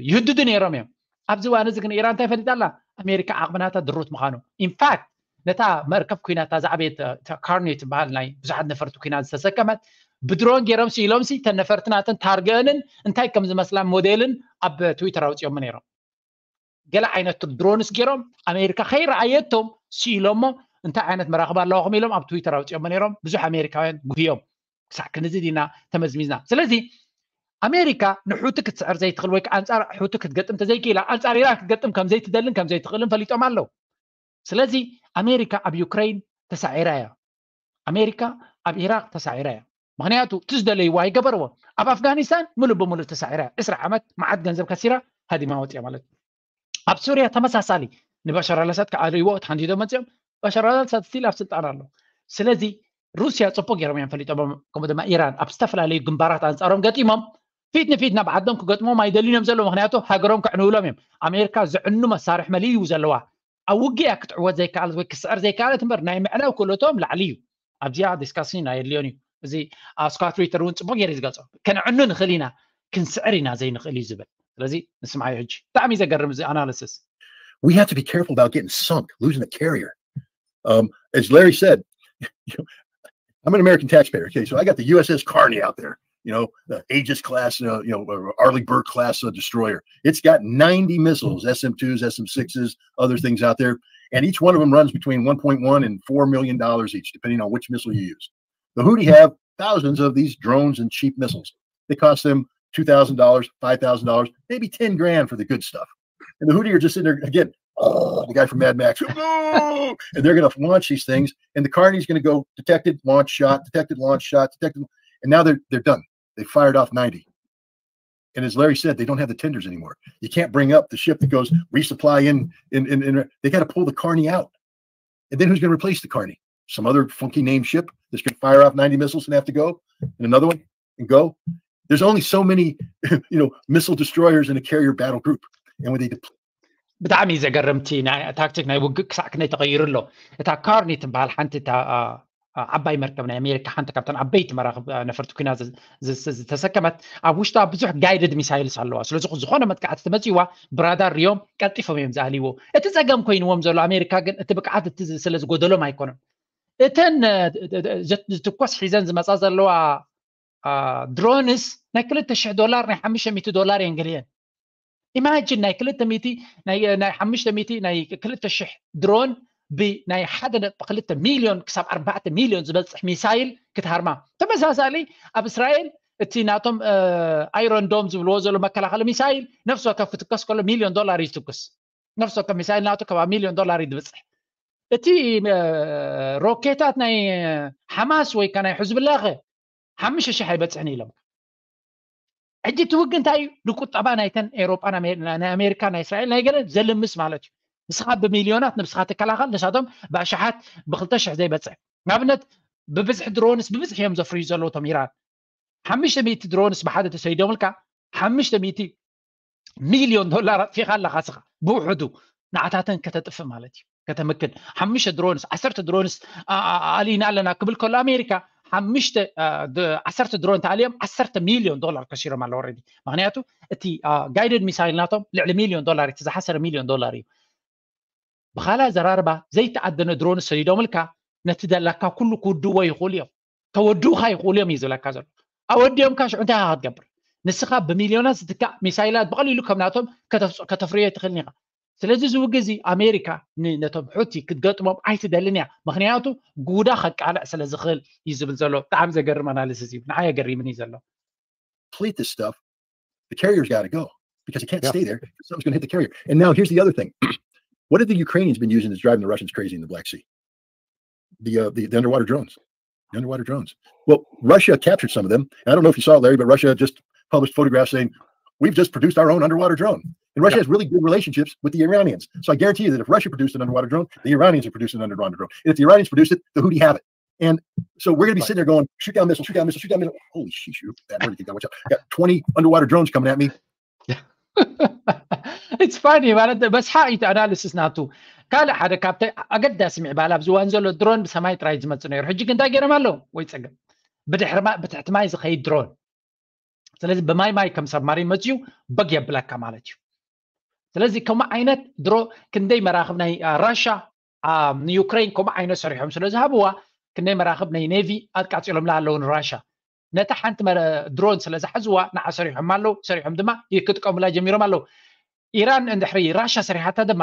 ይህድዱ ነይሮም እዮም። ኣብዚ እዋን እዚ ግን ኢራን እንታይ ፈሊጣ ኣላ? ኣሜሪካ ዓቕምናታ ድሩት ምዃኑ። ኢንፋክት ነታ መርከብ ኩናት ዝዓበየት ካርኒ ትበሃል ናይ ብዙሓት ነፈርቲ ኩናት ዝተሰከመት ብድሮን ገይሮም ስኢሎም ሲ ተን ነፈርቲ ናተን ታርገአንን እንታይ ከም ዝመስላ ሞዴልን ኣብ ትዊተር ኣውፅኦም ነይሮም። ገለ ዓይነት ድሮንስ ገይሮም ኣሜሪካ ከይረኣየቶም ስኢሎሞ እንታይ ዓይነት መራኽብ ኣለዋኹም ኢሎም ኣብ ትዊተር ኣውፅኦም ነይሮም። ብዙሕ ኣሜሪካውያን ጉህዮም። ክሳዕ ክንዚ ዲና ተመዝሚዝና? ስለዚ ኣሜሪካ ንሑቲ ክትስዕር ዘይትኽእል ወይ ከዓ ኣንፃር ሑቲ ክትገጥም ተዘይክኢላ ኣንፃር ኢራን ክትገጥም ከምዘይትደልን ከምዘይትኽእልን ፈሊጦም ኣለዉ። ስለዚ ኣሜሪካ ኣብ ዩክሬን ተሳዒራ እያ። ኣሜሪካ ኣብ ኢራቅ ተሳዒራ እያ። ምክንያቱ እቲ ዝደለይዎ ኣይገበርዎ። ኣብ ኣፍጋኒስታን ሙሉእ ብሙሉእ ተሳዒራ እያ። ዕስራ ዓመት መዓት ገንዘብ ከሲራ ሃዲማ ወፅያ ማለት እዩ። ኣብ ሱርያ ተመሳሳሊ ንባሻር ኣልኣሳድ ክዓልይዎ ተሓንዲዶም መፅኦም። ባሻር ኣልኣሳድ ስቲል ኣብ ስልጣን ኣሎ። ስለዚ ሩስያ ፅቡቅ ገይሮም እዮም ፈሊጦም። ከምኡ ድማ ኢራን ኣብ ዝተፈላለዩ ግንባራት ኣንፃሮም ገጢሞም ፊት ንፊት ናብ ዓዶም ክገጥሞም ኣይደልዩን እዮም ዘለዉ። ምክንያቱ ሃገሮም ክዕንውሎም እዮም። ኣሜሪካ ዝዕኑ መሳርሒ መሊኡ ዘለዋ ኣብ ውግእ እያ ክትዕወት ዘይከኣለት ወይ ክስዕር ዘይከኣለት እምበር ናይ ምዕናው ክእለቶም ላዕሊ እዩ። ኣብዚኣ ዲስካሽን ኣየድልዮን እዩ። እዚ ስኮት ሪተር እውን ፅቡቅ ገይሩ ዝገልፆ። ከነዕኑ ንኽእል ኢና ክንስዕር ኢና ዘይንኽእል እዩ ዝብል። ስለዚ ንስምዓዮ ሕጂ። ብጣዕሚ እዩ ዘገርም እዚ ኣናሊሲስ። We have to be careful about getting sunk, losing a carrier. Um, as Larry said, I'm an American taxpayer. Okay, so I got the U S S Carney out there, you know, the Aegis class, uh, you know, or Arleigh Burke class uh, destroyer. It's got ninety missiles, S M twos, S M sixes, other things out there, and each one of them runs between one point one and four million dollars each, depending on which missile you use. The Houthi have thousands of these drones and cheap missiles. They cost them two thousand dollars, five thousand dollars, maybe ten grand for the good stuff. And the Houthi are just sitting there again. Oh, the guy from Mad Max, and they're going to launch these things. And the Carney's going to go detected, launch shot, detected, launch shot, detected, and now they're they're done. They fired off ninety. And as Larry said, they don't have the tenders anymore. You can't bring up the ship that goes resupply in. In, in, in they got to pull the Carney out, and then who's going to replace the Carney? Some other funky name ship that's going to fire off ninety missiles and have to go, and another one and go. There's only so many, you know, missile destroyers in a carrier battle group, and when they deploy ብጣዕሚ ዘገርምቲ ናይ ታክቲክ ናይ ውግእ ክሳዕ ክንደይ ተቐይሩ ኣሎ። እታ ካርኒ ትበሃል ሓንቲ ዓባይ መርከብ ናይ ኣሜሪካ ሓንቲ ካብተን ዓበይቲ መራክብ ነፈርቲ ኩና ዝተሰከመት ኣብ ውሽጣ ብዙሕ ጋይድድ ሚሳይልስ ኣለዋ። ስለዚ ዝኾነ መጥቃዕቲ ተመፅዋ ብራዳር ሪዮም ቀልጢፎም እዮም ዝኣልይዎ። እቲ ፀገም ኮይንዎም ዘሎ ኣሜሪካ ግን እቲ ብቅዓት እቲ ስለ ዝጎደሎም ኣይኮነን። እተን ዝትኮስ ሒዘን ዝመፃ ዘለዋ ድሮንስ ናይ ክልተ ሽሕ ዶላር ናይ ሓሙሽተ ሚእቲ ዶላር እየን ገሊአን። ኢማጂን ናይ ክልተ ሚእቲ ናይ ሓሙሽተ ሚእቲ ናይ ክልተ ሽሕ ድሮን ብናይ ሓደ ነጥቢ ክልተ ሚልዮን ክሳብ ኣርባዕተ ሚልዮን ዝበፅሕ ሚሳይል ክትሃርማ። ተመሳሳሊ ኣብ እስራኤል እቲ ናቶም ኣይሮን ዶም ዝብልዎ ዘሎ መከላኸሊ ሚሳይል ነፍሲ ወከፍ ክትከስ ከሎ ሚልዮን ዶላር እዩ ዝትኩስ። ነፍሲ ወከፍ ሚሳይል ናቱ ከባቢ ሚልዮን ዶላር እዩ ዝበፅሕ። እቲ ሮኬታት ናይ ሓማስ ወይ ከ ናይ ሕዝብላ ከ ሓሙሽተ ሽሕ ኣይበፅሕን ኢሎም። ሕጂ እቲ ውግ እንታይ እዩ? ንቁጠባ ናይተን ኤሮጳ ናይ ኣሜሪካ ናይ እስራኤል ናይ ገለ ዘልምስ ማለት እዩ። ንስኻ ብሚልዮናት ንብስኻ ትከላኸል፣ ንሳቶም ብኣሽሓት ብክልተ ሽሕ ዘይበፅሕ። ንኣብነት ብብዝሒ ድሮንስ ብብዝሒ እዮም ዘፍርዩ ዘለዉ እቶም ኢራን። ሓሙሽተ ሚእቲ ድሮንስ ብሓደ ተሰይዶምልካ ሓሙሽተ ሚእቲ ሚልዮን ዶላር ኣጥፊኻ ኣለኻ ስኻ ብውሕዱ ንዓታተን ከተጥፍእ ማለት እዩ። ከተምክን ሓሙሽተ ድሮንስ ዓሰርተ ድሮንስ ኣሊና ኣለና ክብል ከሎ ኣሜሪካ ሓሙሽተ ዓሰርተ ድሮን ተኣልዮም ዓሰርተ ሚልዮን ዶላር ከሲሮም ኣለዉ። ኦረዲ ምክንያቱ እቲ ጋይድድ ሚሳይል ናቶም ልዕሊ ሚልዮን ዶላር እዩ። ዝሓሰረ ሚልዮን ዶላር እዩ። ብኻልእ ኣዘራርባ ዘይተኣደነ ድሮን ሰዲዶምልካ ነቲ ደላካ ኩሉ ክውድዎ ይኽእሉ እዮም። ተወድኡካ ይኽእሉ እዮም እዩ ዝብለካ ዘሎ። ኣወዲኦምካ ሽዑ እንታይ ኢኻ ክትገብር? ንስኻ ብሚልዮናት ዝትካእ ሚሳይላት ብቐሊሉ ከም ናቶም ከተፍርዮ ኣይትኽእልን ኢኻ። ስለዚ እዚ ውግእ እዚ ኣሜሪካ ነቶም ሑቲ ክትገጥሞም ኣይትደልን እያ። ምክንያቱ ጉዳ ከቃልዕ ስለ ዝኽእል እዩ ዝብል ዘሎ። ብጣዕሚ ዘገርም ኣናሊሲስ እዩ። ንዓይ ኣገሪምኒ እዩ ዘሎ። Complete this stuff, the carrier's got to go because it can't stay there. Something's going to hit the carrier. And now here's the other thing. What have the Ukrainians been using that's driving the Russians crazy in the Black Sea? the, uh, the, the underwater drones. The underwater drones. Well, Russia captured some of them. I don't know if you saw, Larry, but Russia just published photographs saying, "We've just produced our own underwater drone." And Russia has really good relationships with the Iranians. So I guarantee you that if Russia produced an underwater drone, the Iranians would produce an underwater drone. And if the Iranians produced it, the Houthi have it. And so we're going to be sitting there going, "Shoot down missile, shoot down missile, shoot down missile." Holy sheesh, that, where do you think that went? Got twenty underwater drones coming at me. It's funny ማለት በስሓ እዩ ኣናሊሲስ ናቱ። ካልእ ሓደ ካብቲ ኣገዳሲ ምዕባለ ኣብዚ እዋን ዘሎ ድሮን ብሰማይ ጥራይ ዝመጽእ ነይሩ። ሕጂ ግን እንታይ ገይሮም ኣለዉ? ወይ ጸገም ብድሕሪ ማ- ብትሕቲ ማይ ዝኸይድ ድሮን። ስለዚ ብማይ ማይ ከም ሰብማሪን መጽዩ በግ የብለካ ማለት እዩ። ስለዚ ከምኡ ዓይነት ድሮ ክንደይ መራኽብ ናይ ራሻ ንዩክሬን ከምኡ ዓይነት ሰሪሖም ስለ ዝሃብዋ ክንደይ መራኽብ ናይ ኔቪ ኣቃጺሎምላ ኣለዉ ንራሻ። ነታ ሓንቲ ድሮን ስለ ዝሓዝዋ ንዓ ሰሪሖም ኣለዉ። ሰሪሖም ድማ ክጥቀሙላ ጀሚሮም ኣለዉ። ኢራን እንድሕሪ ራሻ ሰሪሓታ ድማ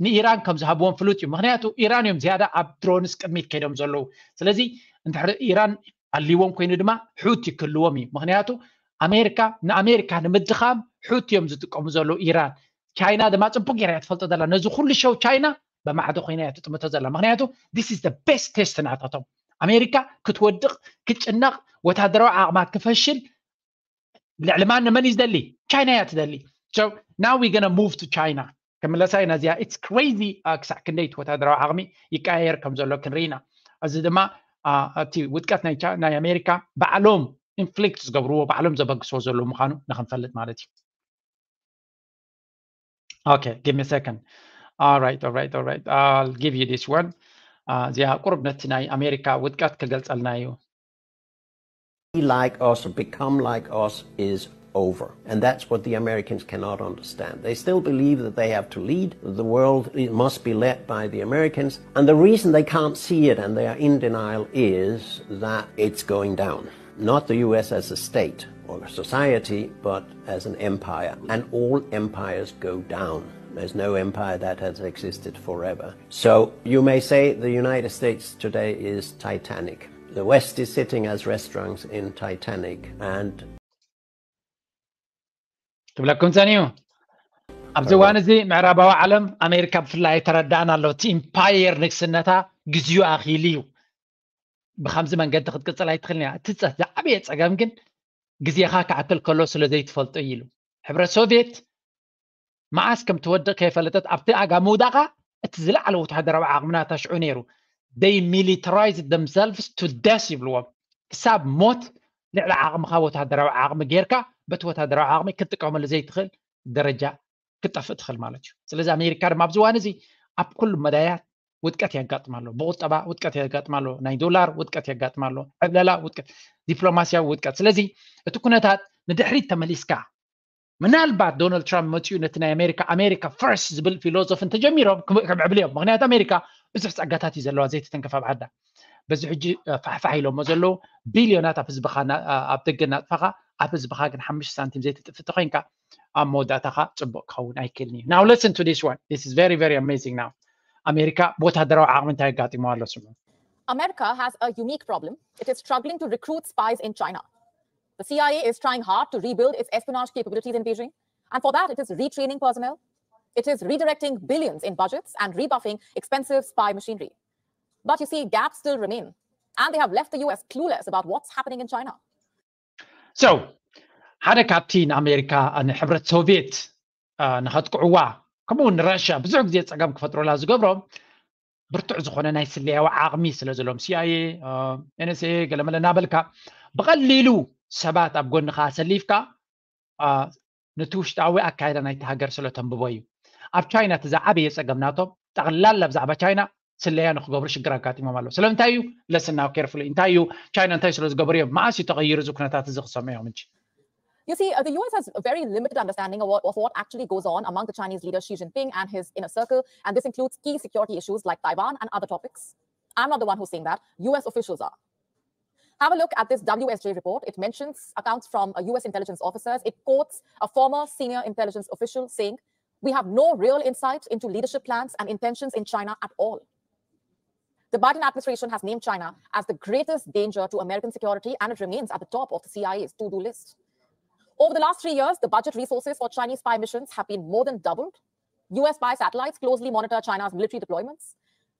ንኢራን ከም ዝሃብዎም ፍሉጥ እዩ። ምክንያቱ ኢራን እዮም ዝያዳ ኣብ ድሮንስ ቅድሚት ከይዶም ዘለዉ። ስለዚ እንድሕሪ ኢራን ኣልዎም ኮይኑ ድማ ሑቲ ክህልዎም እዩ። ምክንያቱ ኣሜሪካ ንኣሜሪካ ንምድኻም ሑቲ እዮም ዝጥቀሙ ዘለዉ ኢራን። ቻይና ድማ ጽቡቅ ገይራ እያ ትፈልጦ ዘላ። ነዚ ኩሉ ሸው ቻይና በማዕዶ ኮይና እያ ትጥምቶ ዘላ። ምክንያቱ this is the best test ናታቶም። ኣሜሪካ ክትወድቕ ክትጭነቕ ወታደራዊ ዓቕማ ክፈሽል ልዕሊ ማን መን እዩ ዝደሊ? ቻይና እያ ትደሊ። So now we gonna move to China። ክምለሳ ኢና እዚኣ it's crazy ክሳዕ ክንደይ እቲ ወታደራዊ ዓቕሚ ይቀያየር ከም ዘሎ ክንርኢ ኢና። እዚ ድማ እቲ ውድቀት ናይ ኣሜሪካ ባዕሎም ኢንፍሊክት ዝገብርዎ ባዕሎም ዘበግስዎ ዘለዉ ምዃኑ ንክንፈልጥ ማለት እዩ። Okay, give me a second. All right, all right, all right. I'll give you this one. እዚኣ ቁሩብ ነቲ ናይ ኣሜሪካ ውድቀት ክገልጸልና እዩ። Like us, become like us is over. And that's what the Americans cannot understand. They still believe that they have to lead. The world must be led by the Americans. And the reason they can't see it and they are in denial is that it's going down. Not the U S as a state or a society, but as an empire. And all empires go down. There's no empire that has existed forever. So you may say the United States today is Titanic. The West is sitting as restaurants in Titanic and ክብለኩም ጸኒዩ ኣብዚ እዋን እዚ ምዕራባዊ ዓለም ኣሜሪካ ብፍላይ ተረዳእና ኣሎ። እቲ ኢምፓየር ንግስነታ ግዜኡ ኣኺሉ እዩ። ብከምዚ መንገዲ ክትቅጽል ኣይትኽእልን እያ። እቲ ዝዓበየ ጸገም ግን ግዜኻ ክኣክል ከሎ ስለ ዘይትፈልጦ እዩ ኢሉ። ሕብረት ሶቭየት መዓስ ከም ትወድቕ ከይፈለጠት ኣብቲ ኣጋ ምውዳቓ እቲ ዝለዓለ ወታደራዊ ዓቕሚ ናታ ሽዑ ነይሩ። They militarized themselves to death ይብልዎም። ክሳብ ሞት ልዕሊ ዓቕምኻ ወታደራዊ ዓቕሚ ጌርካ በቲ ወታደራዊ ዓቕሚ ክትጥቀመሉ ዘይትኽእል ደረጃ ክትጠፍእ ትኽእል ማለት እዩ። ስለዚ ኣሜሪካ ድማ ኣብዚ እዋን እዚ ኣብ ኩሉ መዳያት ውድቀት የጋጥማ ኣሎ። ብቁጠባ ውድቀት የጋጥማ ኣሎ። ናይ ዶላር ውድቀት የጋጥማ ኣሎ። ዕብለላ ውድቀት፣ ዲፕሎማስያዊ ውድቀት። ስለዚ እቲ ኩነታት ንድሕሪት ተመሊስካ ምናልባት ዶናልድ ትራምፕ መፂኡ ነቲ ናይ ኣሜሪካ ኣሜሪካ ፈርስት ዝብል ፊሎዞፊ እንተጀሚሮም ክምዕብልዮም። ምክንያቱ ኣሜሪካ ብዙሕ ፀጋታት እዩ ዘለዋ ዘይተተንከፍ ኣብ ዓዳ። በዚ ሕጂ ፋሕፋሕ ኢሎሞ ዘለዉ ቢልዮናት ኣብ ህዝብኻ ኣብ ደገ እናጥፋኻ ኣብ ህዝብኻ ግን ሓሙሽተ ሳንቲም ዘይትጥፍ ተኮይንካ ኣብ መወዳእታኻ ፅቡቅ ክኸውን ኣይክእልን እዩ። Now listen to this one. This is very very amazing. Now ኣሜሪካ ብወታደራዊ ዓቕሚ እንታይ ኣጋጢሞ ኣሎ ስሙ። America has a unique problem. It is struggling to recruit spies in China. The C I A is trying hard to rebuild its espionage capabilities in Beijing. And for that, it is retraining personnel. It is redirecting billions in budgets and rebuffing expensive spy machinery. But you see, gaps still remain. And they have left the U S clueless about what's happening in China. So ሓደ ካብቲ ንኣሜሪካ ንሕብረት ሶቪየት ንኸጥቅዕዋ ከምኡ እውን ንራሽያ ብዙሕ ግዜ ፀገም ክፈጥሩላ ዝገብሮም ብርቱዕ ዝኾነ ናይ ስለያዊ ዓቕሚ ስለ ዘለዎም ሲኣይኤ፣ ኤንኤስኤ ገለመለ እናበልካ ብቐሊሉ ሰባት ኣብ ጎንኻ ኣሰሊፍካ ነቲ ውሽጣዊ ኣካይዳ ናይቲ ሃገር ስለ ተንብቦ እዩ። ኣብ ቻይና እቲ ዝዓበየ ፀገም ናቶም ጠቕላላ ብዛዕባ ቻይና ስለያ ንክገብሩ ሽግር ኣጋጢሞም ኣሎ። ስለምንታይ እዩ? Listen now carefully። እንታይ እዩ ቻይና እንታይ ስለ ዝገበሩ እዮም? መዓስ እዩ ተቐይሩ እዚ ኩነታት እዚ ክሰምዑ እዮም እንጂ? You see, uh, the U S has a very limited understanding of what, of what actually goes on among the Chinese leader Xi Jinping and his inner circle, and this includes key security issues like Taiwan and other topics. I'm not the one who's saying that. U S officials are. Have a look at this W S J report. It mentions accounts from uh, U S intelligence officers. It quotes a former senior intelligence official saying, "We have no real insight into leadership plans and intentions in China at all." The Biden administration has named China as the greatest danger to American security, and it remains at the top of the C I A's to do list. Over the last three years, the budget resources for Chinese spy missions have been more than doubled. U S spy satellites closely monitor China's military deployments.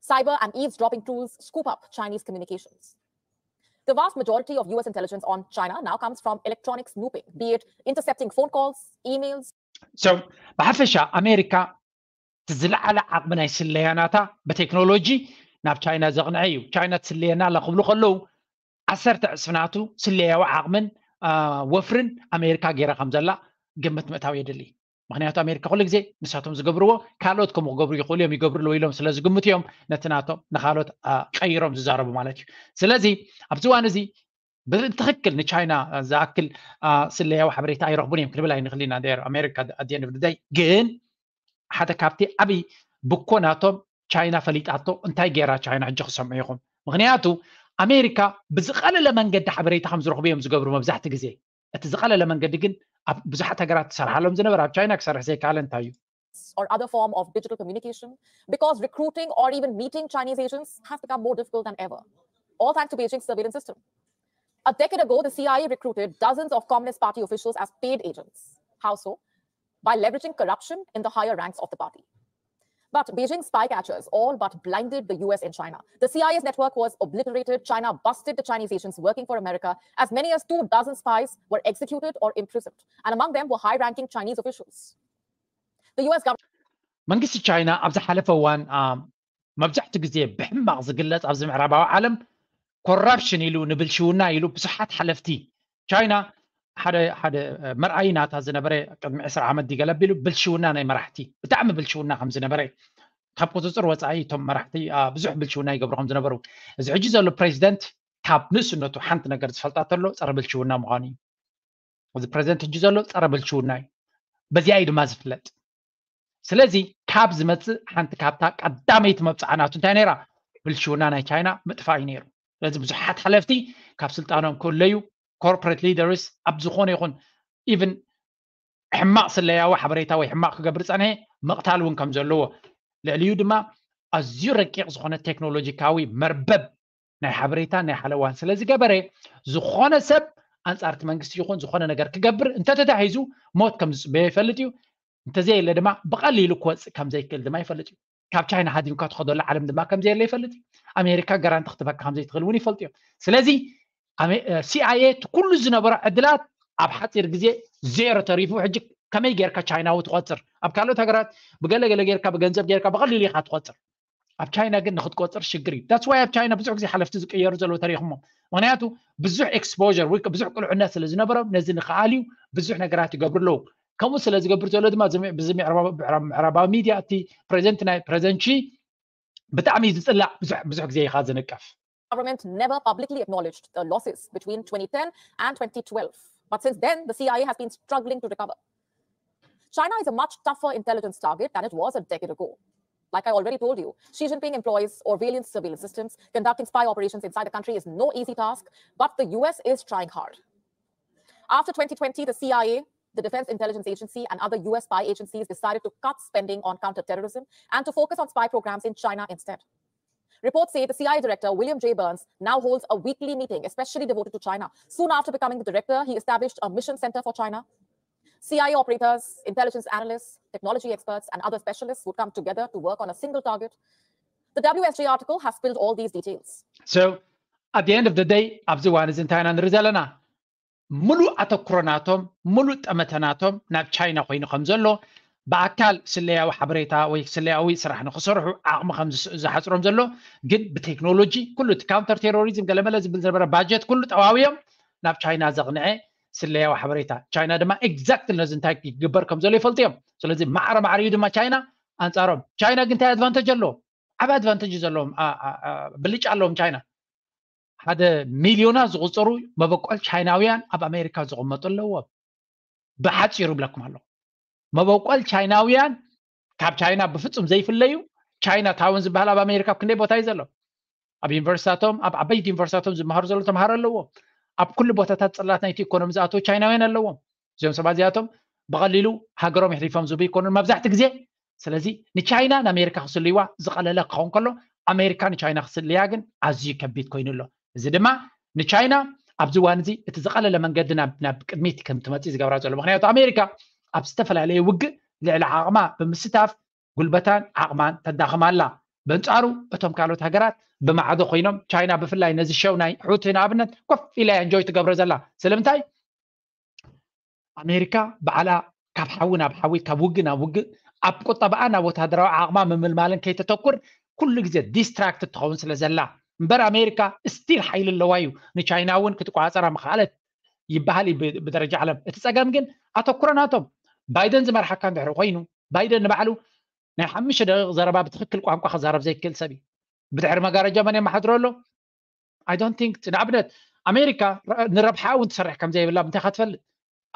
Cyber and eavesdropping tools scoop up Chinese communications. The vast majority of U S intelligence on China now comes from electronic snooping, be it intercepting phone calls, emails. So ብሓፈሻ ኣሜሪካ እቲ ዝለዓለ ዓቕሚ ናይ ስለያ ናታ ብቴክኖሎጂ ናብ ቻይና ዘቕንዐ እዩ። ቻይና ትስለየና ኣላ ክብሉ ከለዉ ዓሰርተ ዕፅፍናቱ ስለያዊ ዓቕምን ወፍርን ኣሜሪካ ገይራ ከም ዘላ ግምት ምእታው የድሊ። ምክንያቱ ኣሜሪካ ኩሉ ግዜ ንሳቶም ዝገብርዎ ካልኦት ከምኡ ክገብሩ ይኽእሉ እዮም፣ ይገብሩ ኣለዉ ኢሎም ስለ ዝግምቱ እዮም ነቲ ናቶም ንካልኦት ቀይሮም ዝዛረቡ ማለት እዩ። ስለዚ ኣብዚ እዋን እዚ ብትክክል ንቻይና ዝኣክል ስለያዊ ሓበሬታ ኣይረኽቡን እዮም ክንብል ኣይንኽእል ኢና። ኣሜሪካ ኣት ኤንድ ኦፍ ደይ ግን ሓደ ካብቲ ዓብይ ብኮ ናቶም ቻይና ፈሊጣቶ እንታይ ገይራ ቻይና ሕጂ ክሰምዑ ኢኹም። ምክንያቱ ኣሜሪካ ብዝቐለለ መንገዲ ሓበሬታ ከም ዝረኽቡ እዮም ዝገብሩ መብዛሕቲ ግዜ። እቲ ዝቐለለ መንገዲ ግን ኣብ ብዙሓት ሃገራት ትሰርሓሎም ዝነበረ ኣብ ቻይና ክሰርሕ ዘይከኣለ እንታይ እዩ? Or other form of digital communication, because recruiting or even meeting Chinese agents has become more difficult than ever, all thanks to Beijing's surveillance system. A decade ago, the C I A recruited dozens of Communist Party officials as paid agents. How so? By leveraging corruption in the higher ranks of the party. But Beijing's spy catchers all but blinded the U S in China. The C I A's network was obliterated. China busted the Chinese agents working for America. As many as two dozen spies were executed or imprisoned, and among them were high-ranking Chinese officials. The U S government መንግስቲ ቻይና ኣብ ዝሓለፈ እዋን መብዛሕትኡ ግዜ ብሕማቕ ዝግለጽ ኣብዚ ምዕራባዊ ዓለም ኮራፕሽን ኢሉ ንብልሽውና ኢሉ ብዙሓት ሓለፍቲ ቻይና ሓደ ሓደ መርኣዪ ናታ ዝነበረ ቅድሚ ዕስራ ዓመት ዲገለ ኣቢሉ ብልሽውና ናይ መራሕቲ ብጣዕሚ ብልሽውና ከም ዝነበረ ካብ ቁፅፅር ወፃኢ እቶም መራሕቲ ብዙሕ ብልሽውና ይገብሩ ከም ዝነበሩ እዚ ሕጂ ዘሎ ፕሬዚደንት ካብ ንእስነቱ ሓንቲ ነገር ዝፈልጣ ተሎ ፀረ ብልሽውና ምዃኑ እዩ። እዚ ፕሬዚደንት ሕጂ ዘሎ ፀረ ብልሽውና እዩ። በዚኣ እዩ ድማ ዝፍለጥ። ስለዚ ካብ ዝመፅእ ሓንቲ ካብታ ቀዳመይቲ መብፅዓ ናቱ እንታይ ነይራ? ብልሽውና ናይ ቻይና ምጥፋእ እዩ ነይሩ። ስለዚ ብዙሓት ሓለፍቲ ካብ ስልጣኖም ክእለዩ ኮርፖሬት ሊደርስ ኣብ ዝኾነ ይኹን ኢቭን ሕማቕ ስለያዊ ሓበሬታ ወይ ሕማቕ ክገብር ጸንሐ ምቕታል እውን ከም ዘለዎ ልዕሊኡ ድማ ኣዝዩ ረቂቕ ዝኾነ ቴክኖሎጂካዊ መርበብ ናይ ሓበሬታ ናይ ሓለዋን ስለ ዝገበረ ዝኾነ ሰብ ኣንጻርቲ መንግስቲ ይኹን ዝኾነ ነገር ክገብር እንተተታሒዙ ሞት ከም ዝጽበዮ ይፈልጥ እዩ። እንተዘየለ ድማ ብቐሊሉ ክወፅእ ከም ዘይክእል ድማ ይፈልጥ እዩ። ካብ ቻይና ሃዲምካ ትኸደሉ ዓለም ድማ ከም ዘየለ ይፈልጥ እዩ። ኣሜሪካ ጋራንቲ ክትበካ ከም ዘይትኽእል እውን ይፈልጡ እዮም። ስለዚ ሲኣይኤ ኩሉ ዝነበሮ ዕድላት ኣብ ሓፂር ግዜ ዜሮ ተሪፉ ሕጂ ከመይ ጌርካ ቻይናዊ ትቆፅር ኣብ ካልኦት ሃገራት ብገለገለ ጌርካ ብገንዘብ ጌርካ ብቐሊሉ ኢኻ ትቆፅር። ኣብ ቻይና ግን ንክትቆፅር ሽግር እዩ። ዳትስ ዋይ ኣብ ቻይና ብዙሕ ግዜ ሓለፍቲ ዝቀየሩ ዘለዉ ተሪኽሞ። ምክንያቱ ብዙሕ ኤክስፖር ወይ ብዙሕ ቅልዑነት ስለ ዝነበሮም ነዚ ንክኣልዩ ብዙሕ ነገራት ይገብሩ ኣለዉ። ከምኡ ስለ ዝገብር ዘሎ ድማ ብዚ ምዕራባዊ ሚድያ እቲ ፕሬዚደንት ናይ ፕሬዚደንት ሺ ብጣዕሚ እዩ ዝፅላእ። ብዙሕ ብዙሕ ግዜ ኢኻ ዝንቀፍ። Government never publicly acknowledged the losses between twenty ten and twenty twelve. But since then, the C I A has been struggling to recover. China is a much tougher intelligence target than it was a decade ago. Like I already told you, Xi Jinping employs Orwellian surveillance systems. Conducting spy operations inside the country is no easy task, but the U S is trying hard. After twenty twenty, the C I A, the Defense Intelligence Agency, and other U S spy agencies decided to cut spending on counterterrorism and to focus on spy programs in China instead. Reports say the C I A director, William J. Burns, now holds a weekly meeting especially devoted to China. Soon after becoming the director, he established a mission center for China. C I A operators, intelligence analysts, technology experts, and other specialists would come together to work on a single target. The W S J article has spilled all these details. So, at the end of the day, ኣብዚ እዋን እዚ እንታይ ኢና ንርኢ ዘለና? ሙሉእ ኣተኩሮ ናቶም፣ ሙሉእ ጠመተ ናቶም ናብ ቻይና ኮይኑ ከም ዘሎ፣ ብኣካል ስለያዊ ሓበሬታ ወይ ስለያዊ ስራሕ ንክሰርሑ ዓቕሚ ከም ዝሓፅሮም ዘሎ፣ ግን ብቴክኖሎጂ ኩሉ እቲ ካውንተር ቴሮሪዝም ገለመለ ዝብል ዝነበረ ባጀት ኩሉ ጠዋውዮም ናብ ቻይና ዘቕንዐ ስለያዊ ሓበሬታ። ቻይና ድማ ኤግዛክትሊ ነዚ እንታይ ክግበር ከም ዘሎ ይፈልጡ እዮም። ስለዚ ማዕረ ማዕሪኡ ድማ ቻይና ኣንፃሮም። ቻይና ግን እንታይ ኣድቫንተጅ ኣለዎም? ዓብ ኣድቫንተጅ ዘለዎም፣ ብልጫ ኣለዎም ቻይና። ሓደ ሚልዮናት ዝቁፀሩ መበቆል ቻይናውያን ኣብ ኣሜሪካ ዝቕመጡ ኣለዎም። ብሓፂሩ ብለኩም ኣለኹ፣ መበቆል ቻይናውያን ካብ ቻይና ብፍፁም ዘይፍለዩ። ቻይና ታውን ዝበሃል ኣብ ኣሜሪካ ኣብ ክንደይ ቦታ እዩ ዘሎ? ኣብ ዩኒቨርሲታቶም፣ ኣብ ዓበይቲ ዩኒቨርሲታቶም ዝመሃሩ ዘለዉ ተምሃሮ ኣለዎም። ኣብ ኩሉ ቦታታት ፅላት ናይቲ ኢኮኖሚ ዝኣተዉ ቻይናውያን ኣለዎም። እዚኦም ሰባት እዚኣቶም ብቐሊሉ ሃገሮም የሕሊፎም ዝህቡ ኣይኮኑን መብዛሕትኡ ግዜ። ስለዚ ንቻይና ንኣሜሪካ ክስልይዋ ዝቐለለ ክኸውን ከሎ፣ ኣሜሪካ ንቻይና ክስልያ ግን ኣዝዩ ከቢድ ኮይኑ ኣሎ። እዚ ድማ ንቻይና ኣብዚ እዋን እዚ እቲ ዝቐለለ መንገዲ ናብ ቅድሚት ከም ትመፅእ ዝገብራ ዘሎ። ምክንያቱ ኣሜሪካ ኣብ ዝተፈላለየ ውግእ ልዕሊ ዓቕማ ብምስታፍ ጉልበታን ዓቕማን ተዳኽማ ኣላ። በንጻሩ እቶም ካልኦት ሃገራት ብማዕዶ ኮይኖም፣ ቻይና ብፍላይ ነዚ ሸው ናይ ሑቲ ንኣብነት ኮፍ ኢላ እያ እንጆይ ትገብሮ ዘላ። ስለምንታይ? ኣሜሪካ ባዕላ ካብ ሓዊ ናብ ሓዊ፣ ካብ ውግእ ናብ ውግእ፣ ኣብ ቁጠባኣ ናብ ወታደራዊ ዓቕማ ምምልማልን ከይተተኩር ኩሉ ግዜ ዲስትራክት ትኸውን ስለ ዘላ እምበር፣ ኣሜሪካ ስቲል ሓይሊ ኣለዋ እዩ። ንቻይና እውን ክትቆፃፀራ ምኽኣለት ይበሃል እዩ ብ- ብደረጃ ዓለም። እቲ ፀገም ግን ኣተኩሮ ናቶም ባይደን ዝመርሓካ እንድሕር ኮይኑ፣ ባይደን ንባዕሉ ናይ ሓሙሽተ ደቂቕ ዘረባ ብትኽክል ቋንቋ ክዛረብ ዘይክእል ሰብ እዩ። ብድሕሪ መጋረጃ መን የመሓድሮ ኣሎ? I don't think ንኣብነት ኣሜሪካ ንረብሓ እውን ትሰርሕ ከም ዘይብላ እንታይ ክትፈልጥ?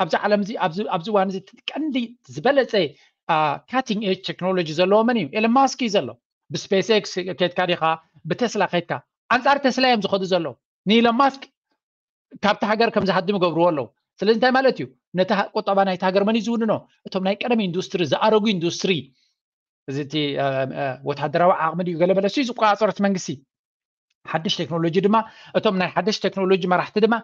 ኣብዚ ዓለም እዚ ኣብዚ ኣብዚ እዋን እዚ ቀንዲ ዝበለፀ ካቲንግ ኤጅ ቴክኖሎጂ ዘለዎ መን እዩ? ኤለን ማስክ እዩ ዘሎ። ብስፔስ ኤክስ ከድካ ዲኻ ብቴስላ ከድካ? ኣንፃር ቴስላ እዮም ዝኸዱ ዘለዉ። ንኢለን ማስክ ካብቲ ሃገር ከም ዝሃድም ይገብርዎ ኣለዉ። ስለዚ እንታይ ማለት እዩ? ነቲ ቁጠባ ናይቲ ሃገር መን እዩ ዝውንኖ? እቶም ናይ ቀደም ኢንዱስትሪ፣ ዝኣረጉ ኢንዱስትሪ፣ እዚ እቲ ወታደራዊ ዓቕሚ ድዩ ገለ መለ እሱ እዩ ዝቆፃፀሮ እቲ መንግስቲ። ሓድሽ ቴክኖሎጂ ድማ እቶም ናይ ሓድሽ ቴክኖሎጂ መራሕቲ ድማ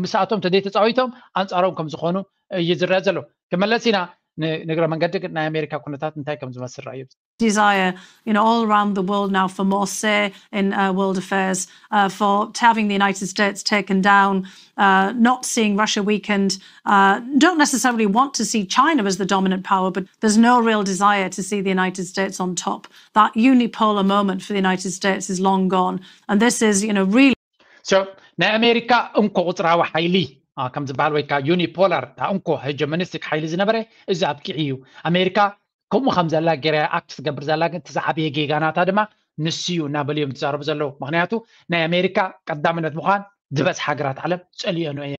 ምስኣቶም ተዘይተፃዊቶም ኣንፃሮም ከም ዝኾኑ እዩ ዝረአ ዘሎ። ክመለስ ኢና። ንእግረ መንገዲ ግን ናይ ኣሜሪካ ኩነታት እንታይ ከም ዝመስል ረኣዩ። Desire, you know, all around the world now for more say in uh, world affairs, uh, for having the United States taken down, uh, not seeing Russia weakened, uh, don't necessarily want to see China as the dominant power, but there's no real desire to see the United States on top. That unipolar moment for the United States is long gone. And this is, you know, really So ናይ ኣሜሪካ እንኮ ቁፅራዊ ሓይሊ ከም ዝበሃል ወይ ከዓ ዩኒፖላር እታ እንኮ ሄጀሞኒስቲክ ሓይሊ ዝነበረ እዚ ኣብቂዑ እዩ። ኣሜሪካ ከምኡ ከም ዘላ ገይራ ኣክት ትገብር ዘላ ግን እቲ ዝዓበየ ጌጋናታ ድማ ንሱ እዩ እናበሉ እዮም ዝዛረቡ ዘለዉ። ምክንያቱ ናይ ኣሜሪካ ቀዳምነት ምዃን ዝበዝሓ ሃገራት ዓለም ፀሊኦኖ እየ።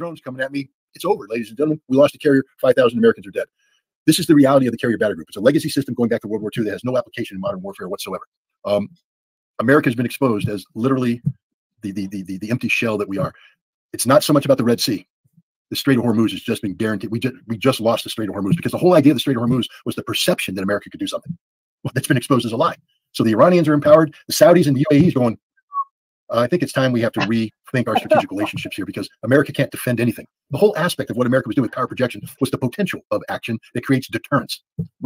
Drones coming at me. It's over, ladies and gentlemen. We lost a carrier. Five thousand Americans are dead. This is the reality of the carrier battle group. It's a legacy system going back to World War two that has no application in modern warfare whatsoever. Um, America's been exposed as literally the, the the the the empty shell that we are. It's not so much about the Red Sea. The Strait of Hormuz has just been guaranteed. We just we just lost the Strait of Hormuz because the whole idea of the Strait of Hormuz was the perception that America could do something. Well, that's been exposed as a lie. So the Iranians are empowered. The Saudis and the U A E is going, I think it's time we have to rethink our strategic relationships here because America can't defend anything. The whole aspect of what America was doing with power projection was the potential of action that creates deterrence.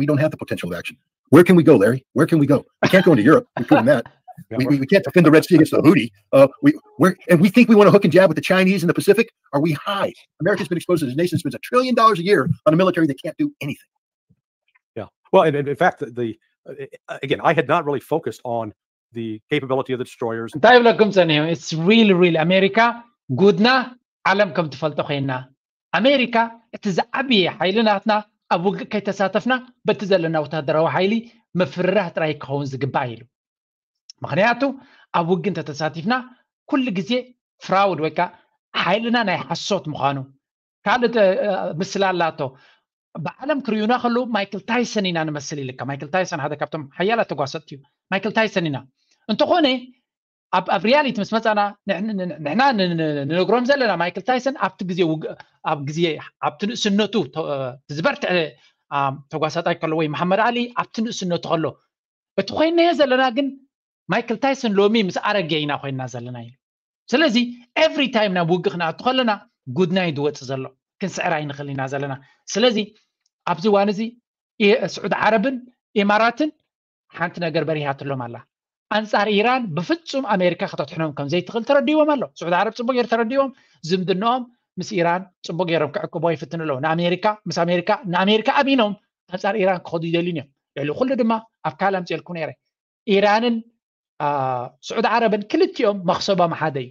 We don't have the potential of action. Where can we go, Larry? Where can we go? We can't go into Europe. We've proven that. We, we, we can't defend the Red Sea against the Houthi. Uh, we, we're, and we think we want to hook and jab with the Chinese in the Pacific. Are we high? America's been exposed as a nation that spends a trillion dollars a year on a military that can't do anything. Yeah. Well, and, and in fact, the, the uh, again, I had not really focused on the capability of the destroyers. እንታይ ይብለኩም ጸኒሑ? It's really, really ኣሜሪካ ጉድና ዓለም ከም ትፈልጦ ኮይና። ኣሜሪካ እቲ ዝዓበየ ሓይሊ ናትና ኣብ ውግእ ከይተሳተፍና በቲ ዘለና ወታደራዊ ሓይሊ ምፍርራህ ጥራይ ክኸውን ዝግባእ ኢሉ። ምክንያቱ ኣብ ውግእ እንተተሳቲፍና ኩሉ ግዜ ፍራውድ ወይ ከዓ ሓይልና ናይ ሓሶት ምዃኑ። ካልእ ምስላ ኣላቶ። ብዓለም ክርእዩና ከለዉ ማይክል ታይሰን ኢና ንመስል ኢልካ። ማይክል ታይሰን ሓደ ካብቶም ሓያላት ተጓሰጥቲ እዩ። ማይክል ታይሰን ኢና። እንተኾነ ኣብ ኣብ ሪያሊቲ ምስ መጻና ንሕና ንነግሮም ዘለና ማይክል ታይሰን ኣብቲ ግዜ ኣብ ግዜ ኣብቲ ንእስነቱ ዝበርትዐ ተጓሳጣይ ከሎ ወይ መሓመድ ኣሊ ኣብቲ ንእስነቱ ከሎ እቲ ኮይንናዮ ዘለና ግን ማይክል ታይሰን ሎሚ ምስ ኣረገ ኢና ኮይንና ዘለና ኢሉ። ስለዚ ኤቭሪ ታይም ናብ ውግእ ክንኣቱ ከለና ጉድና እዩ ዝወፅእ ዘሎ፣ ክንስዕር ኣይንኽእል ኢና ዘለና። ስለዚ ኣብዚ እዋን እዚ ስዑዲ ዓረብን ኢማራትን ሓንቲ ነገር በሪሃትሎም ኣላ። ኣንፃር ኢራን ብፍፁም ኣሜሪካ ከተድሕኖም ከም ዘይትኽእል ተረዲዎም ኣሎ። ስዑዲ ዓረብ ፅቡቅ ገይሩ ተረዲዎም፣ ዝምድንኦም ምስ ኢራን ፅቡቅ ገይሮም ክዕቅቦ ይፍትኑ ኣለዉ። ንኣሜሪካ ምስ ኣሜሪካ ንኣሜሪካ ኣሚኖም ኣንፃር ኢራን ክኸዱ ይደልዩን እዮም። ልዕሊ ኩሉ ድማ ኣብ ካል ኣምፅኤልኩ ነይረ ኢራንን ስዑዲ ዓረብን ክልቲኦም መኽሰቦም ሓደ እዩ።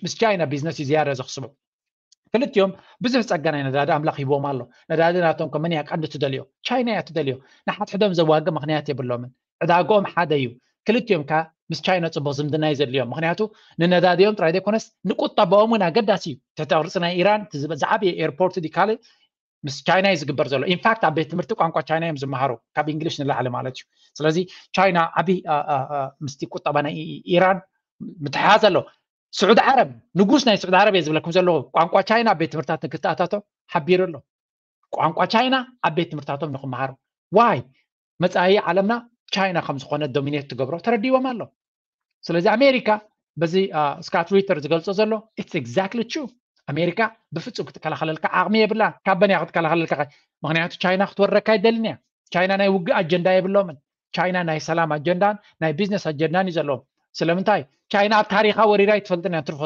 ምስ ቻይና ቢዝነስ እዩ ዝያዳ ዘኽስቦም። ክልቲኦም ብዙሕ ፀጋ ናይ ነዳዲ ኣምላኽ ሂቦም ኣሎ። ነዳዲ ናቶም ከመን እያ ቀንዲ ትደልዮ? ቻይና እያ ትደልዮ። ንሓድሕዶም ዘዋግእ ምክንያት የብሎምን። ዕዳግኦም ሓደ እዩ። ክልቲኦም ከ ምስ ቻይና ፅቡቅ ዝምድና እዩ ዘድልዮም። ምክንያቱ ንነዳዲኦም ጥራይ ዘይኮነስ ንቁጠባኦም እውን ኣገዳሲ እዩ። ትሕቲ ቅርፂ ናይ ኢራን ዝዓበየ ኤርፖርት ድዩ ካልእ ምስ ቻይና እዩ ዝግበር ዘሎ። ኢንፋክት ኣብ ቤት ትምህርቲ ቋንቋ ቻይና እዮም ዝመሃሩ ካብ እንግሊሽ ንላዕሊ ማለት እዩ። ስለዚ ቻይና ዓብዪ ምስቲ ቁጠባ ናይ ኢራን ምትሕሓዝ ኣሎ። ስዑዲ ዓረብ ንጉስ ናይ ስዑዲ ዓረብ እየ ዝብለኩም ዘለኹ ቋንቋ ቻይና ኣብ ቤት ትምህርትታት ንክተኣታቶ ሓቢሩ ኣሎ። ቋንቋ ቻይና ኣብ ቤት ትምህርትታቶም ንክመሃሩ ዋይ መፃኢ ዓለምና ቻይና ከም ዝኾነ ዶሚኔት ትገብሮ ተረዲዎም ኣሎ። ስለዚ ኣሜሪካ በዚ ስካት ሪተር ዝገልፆ ዘሎ ኢትስ ኤግዛክትሊ ትሩ። ኣሜሪካ ብፍፁም ክትከላኸለልካ ዓቕሚ የብላን። ካብ በን እያ ክትከላኸለልካ? ምክንያቱ ቻይና ክትወረካ ኣይደልን እያ። ቻይና ናይ ውግእ ኣጀንዳ የብሎምን። ቻይና ናይ ሰላም ኣጀንዳን ናይ ቢዝነስ ኣጀንዳን እዩ ዘለዎም። ስለምንታይ? ቻይና ኣብ ታሪኻ ወሪራ ኣይትፈልጥን እያ። ትርፎ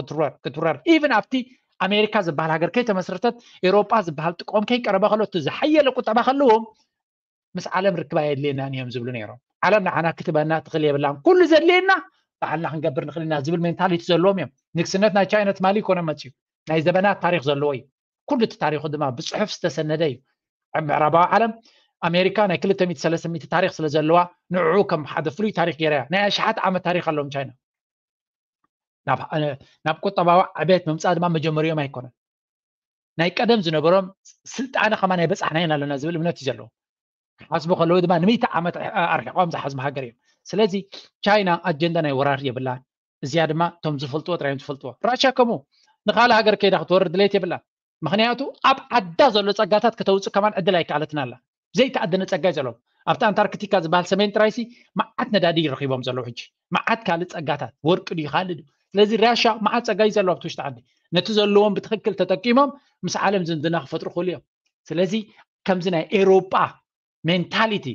ክትውረር ኢቨን ኣብቲ ኣሜሪካ ዝበሃል ሃገር ከይተመስረተት ኤሮጳ ዝበሃል ጥቆም ከይቀረበ ከሎ እቲ ዝሓየለ ቁጠባ ከለዎም ምስ ዓለም ርክባ የድልየናን እዮም ዝብሉ ነይሮም። ዓለም ንዓና ክትበና ትኽእል የብላን፣ ኩሉ ዘድልየና ባዕልና ክንገብር ንኽእል ኢና ዝብል ሜንታሊቲ ዘለዎም እዮም። ንግስነት ናይ ቻይና ትማሊ ይኮነ መፅዩ፣ ናይ ዘበናት ታሪክ ዘለዎ እዩ። ኩሉ እቲ ታሪኩ ድማ ብፅሑፍ ዝተሰነደ እዩ። ኣብ ምዕራባዊ ዓለም ኣሜሪካ ናይ ክልተ ሚእቲ ሰለስተ ሚእቲ ታሪክ ስለ ዘለዋ ንዕኡ ከም ሓደ ፍሉይ ታሪክ ገይራ እያ። ናይ ኣሽሓት ዓመት ታሪክ ኣለዎም ቻይና። ናብ ናብ ቁጠባዊ ዕቤት ምምፃእ ድማ መጀመሪኦም ኣይኮነን። ናይ ቀደም ዝነበሮም ስልጣነ ከማን ኣይበፃሕናዮን ኣለና ዝብል እምነት እዩ ዘለዎ። ክሓስቡ ከለዉ ድማ ንሚእቲ ዓመት ኣርሒቆም ዝሓስቡ ሃገር እዮም። ስለዚ ቻይና ኣጀንዳ ናይ ወራር የብላን። እዚኣ ድማ እቶም ዝፈልጥዎ ጥራዮም ዝፈልጥዎ። ራሽያ ከምኡ ንካልእ ሃገር ከይዳ ክትወርር ድሌት የብላን። ምክንያቱ ኣብ ዓዳ ዘሎ ፀጋታት ከተውፅእ ከማን ዕድል ኣይከኣለትን ኣላ። ዘይተኣደነ ፀጋ እዩ ዘለዎም። ኣብቲ ኣንታርክቲካ ዝበሃል ሰሜን ጥራይሲ መዓት ነዳዲ ይረኪቦም ዘለዉ ሕጂ። መዓት ካልእ ፀጋታት፣ ወርቂ ድዩ ካልእ ድዩ? ስለዚ ራሽያ መዓት ፀጋ እዩ ዘለዋ ኣብቲ ውሽጢ ዓዲ። ነቲ ዘለዎም ብትክክል ተጠቂሞም ምስ ዓለም ዝምድና ክፈጥሩ ክእሉ እዮም። ስለዚ ከምዚ ናይ ኤሮጳ ሜንታሊቲ፣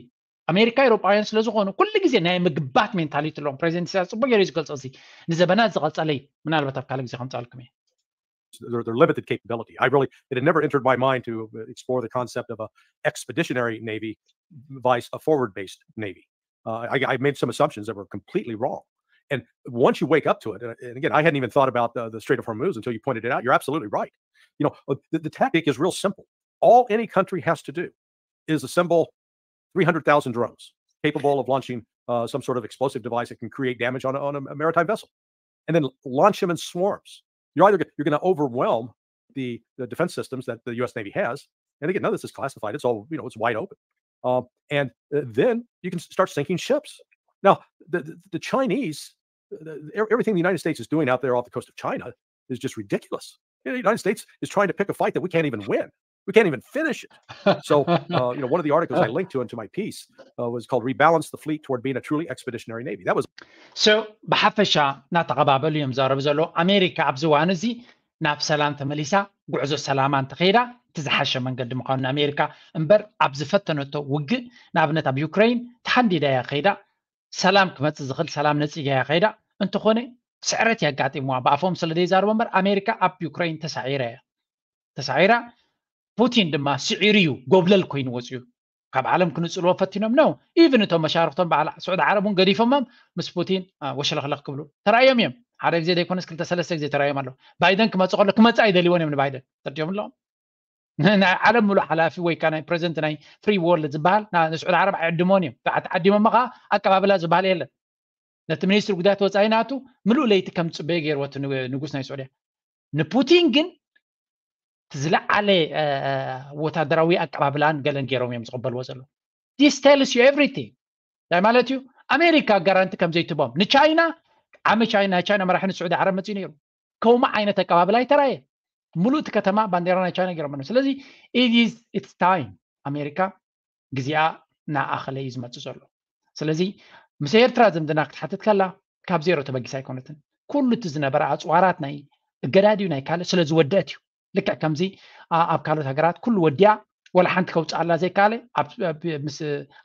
ኣሜሪካ ኤሮጳውያን ስለ ዝኾኑ ኩሉ ግዜ ናይ ምግባት ሜንታሊቲ ኣለዎም። ፕሬዚደንት ኢሳያስ ፅቡቅ ገይሩ እዩ ዝገልፆ። እዚ ንዘበናት ዝቐፀለ እዩ። ምናልባት ኣብ ካልእ ግዜ ከምፃልኩም እየ። Their, their limited capability. I really, it had never entered my mind to explore the concept of a expeditionary navy vice a forward-based navy. Uh, I, I made some assumptions that were completely wrong. And once you wake up to it, and again, I hadn't even thought about the, the Strait of Hormuz until you pointed it out. You're absolutely right. You know, uh, the, the tactic is real simple. All any country has to do is assemble three hundred thousand drones capable of launching uh, some sort of explosive device that can create damage on a, on a maritime vessel, and then launch them in swarms. You're either you're going to overwhelm the, the defense systems that the U S Navy has, and again, none of this is classified. It's all, you know, it's wide open. Um, and uh, then you can start sinking ships. Now, the, the, the Chinese, the, everything the United States is doing out there off the coast of China is just ridiculous. You know, the United States is trying to pick a fight that we can't even win. We can't even finish it. So, uh, you know, one of the articles I linked to into my piece uh, was called "Rebalance the Fleet Toward Being a Truly Expeditionary Navy." That was so ብሓፈሻ እናተቐባበሉ እዮም ዛረቡ ዘለዉ። ኣሜሪካ ኣብዚ እዋን እዚ ናብ ሰላም ተመሊሳ ጉዕዞ ሰላማ እንተኸይዳ እቲ ዝሓሸ መንገዲ ምዃኑ ንኣሜሪካ እምበር ኣብ ዝፈተነቶ ውግእ ንኣብነት ኣብ ዩክሬን ተሓንዲዳ እያ ከይዳ። ሰላም ክመፅእ ዝኽእል ሰላም ነፂጋ እያ ከይዳ። እንተኾነ ስዕረት የጋጢምዋ ብኣፎም ስለ ዘይዛረቡ እምበር ኣሜሪካ ኣብ ዩክሬን ተሳዒራ እያ። ተሳዒራ ፑቲን ድማ ስዒሩ እዩ ጎብለል ኮይኑ ወፅዩ። ካብ ዓለም ክንፅልዎ ፈቲኖም ነው። ኢቭን እቶም መሻርክቶም በዓል ስዑድ ዓረብ እውን ገዲፎሞም ምስ ፑቲን ወሸለክለክ ክብሉ ተራእዮም እዮም። ሓደ ግዜ ዘይኮነስ ክልተ ሰለስተ ግዜ ተራእዮም ኣለዉ። ባይደን ክመፅ ከሎ ክመፅ ኣይደልይዎን እዮም ንባይደን ተርዲኦም ኣለዎም። ናይ ዓለም ሙሉእ ሓላፊ ወይ ከዓ ናይ ፕሬዚደንት ናይ ፍሪ ወርልድ ዝበሃል ንስዑድ ዓረብ ኣይዕድሞን እዮም። ተዓዲሞም ከዓ ኣቀባብላ ዝበሃል የለን። ነቲ ሚኒስትሪ ጉዳያት ወፃኢ ናቱ ምሉእ ለይቲ ከም ፅበየ ገይርዎ ንጉስ ናይ ስዑድያ። ንፑቲን ግን ዝለዓለ ወታደራዊ ኣቀባብላን ገለን ገይሮም እዮም ዝቕበልዎ ዘለዉ። This tells you everything። እንታይ ማለት እዩ? ኣሜሪካ ጋራንቲ ከም ዘይትቦም ንቻይና ዓሚ ቻይና ናይ ቻይና መራሒ ንስዑዲ ዓረብ መፅኡ ነይሩ። ከምኡ ዓይነት ኣቀባብላ ኣይተራየ። ሙሉእ እቲ ከተማ ባንዴራ ናይ ቻይና ገይሮም። ስለዚ it's time ኣሜሪካ ግዜኣ እናኣኸለ እዩ ዝመፅእ ዘሎ። ስለዚ ምስ ኤርትራ ዝምድና ክትሓትት ከላ ካብ ዜሮ ተበጊሳ ኣይኮነትን። ኩሉ እቲ ዝነበረ ኣፅዋራት ናይ እገዳ ድዩ ናይ ካልእ ስለ ዝወደአት እዩ። ልክዕ ከምዚ ኣብ ካልኦት ሃገራት ኩሉ ወዲያ ወላ ሓንቲ ከውፅኣላ ዘይከኣለ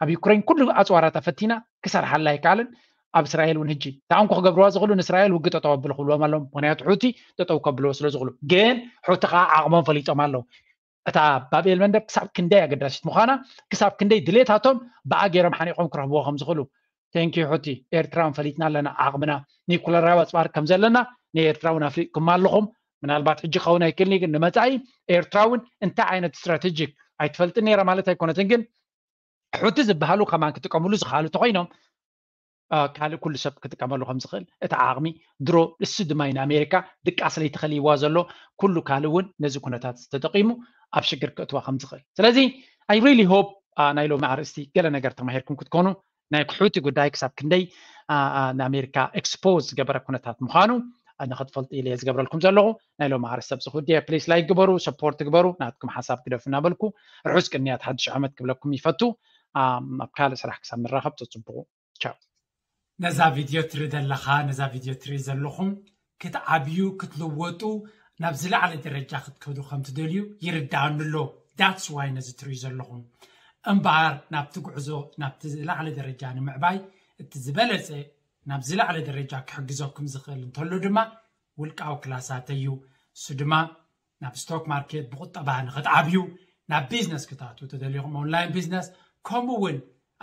ኣብ ዩክሬን ኩሉ ኣፅዋራታ ፈቲና ክሰርሓላ ኣይከኣልን። ኣብ እስራኤል እውን ሕጂ ተኣንኮ ክገብርዋ ዝኽእሉ ንእስራኤል ውግእ ጠጠው ኣብሉ ክብልዎም ኣለዎም። ምክንያቱ ሑቲ ጠጠው ከብልዎ ስለ ዝኽእሉ ግን ሑቲ ከዓ ዓቕሞም ፈሊጦም ኣለዉ። እታ ባብኤል መንደብ ክሳብ ክንደይ ኣገዳሲት ምዃና ክሳብ ክንደይ ድሌታቶም ብኣ ገይሮም ሓኒቆም ክረኽብዎ ከም ዝኽእሉ። Thank you ሑቲ። ኤርትራ እውን ፈሊጥና ኣለና ዓቕምና ኒኩለራዊ ኣፅዋር ከም ዘለና ንኤርትራ እውን ኣፍሊጥኩም ኣለኹም። ምናልባት ሕጂ ክኸውን ኣይክእልን ግን ንመፃኢ ኤርትራ እውን እንታይ ዓይነት ስትራቴጂክ ኣይትፈልጥን ነይራ ማለት ኣይኮነትን ግን ሑቲ ዝበሃሉ ከማን ክጥቀምሉ ዝኽኣሉ ተኮይኖም ካልእ ኩሉ ሰብ ክጥቀመሉ ከም ዝኽእል እቲ ዓቕሚ ድሮ እሱ ድማ እዩ ንኣሜሪካ ድቃስ ለይቲ ከልይዋ ዘሎ። ኩሉ ካልእ እውን ነዚ ኩነታት ተጠቂሙ ኣብ ሽግር ክእትዋ ከም ዝኽእል። ስለዚ I really hope ናይ ሎሚ ኣርእስቲ ገለ ነገር ተማሂርኩም ክትኮኑ። ናይ ሑቲ ጉዳይ ክሳብ ክንደይ ንኣሜሪካ ኤክስፖዝ ዝገበረ ኩነታት ምዃኑ ንክትፈልጡ ኢለ ዝገብረልኩም ዘለኹ። ናይ ሎሚ ኣርእስቲ ኣብዚ ክውድየ። ፕሊስ ላይክ ግበሩ፣ ሰፖርት ግበሩ፣ ናትኩም ሓሳብ ግደፉ እናበልኩ ርሑስ ቅንያት ሓድሽ ዓመት ክብለኩም ይፈቱ። ኣብ ካልእ ስራሕ ክሳብ ንራኸብ ተፅብቑ። ቻው። ነዛ ቪድዮ ትርኢ ዘለኻ፣ ነዛ ቪድዮ ትርኢ ዘለኹም ክትዓብዩ ክትልወጡ ናብ ዝለዓለ ደረጃ ክትከዱ ከም ትደልዩ ይርድኣኒ ኣሎ። That's why ነዚ ትርእዩ ዘለኹም። እምበኣር ናብቲ ጉዕዞ ናብቲ ዝለዓለ ደረጃ ንምዕባይ እቲ ዝበለፀ ናብ ዝለዓለ ደረጃ ክሕግዘኩም ዝኽእል እንተሎ ድማ ውልቃዊ ክላሳት እዩ። እሱ ድማ ናብ ስቶክ ማርኬት ብቁጠባ ንክትዓብዩ፣ ናብ ቢዝነስ ክትኣትዉ ተደሊኹም ኦንላይን ቢዝነስ፣ ከምኡ እውን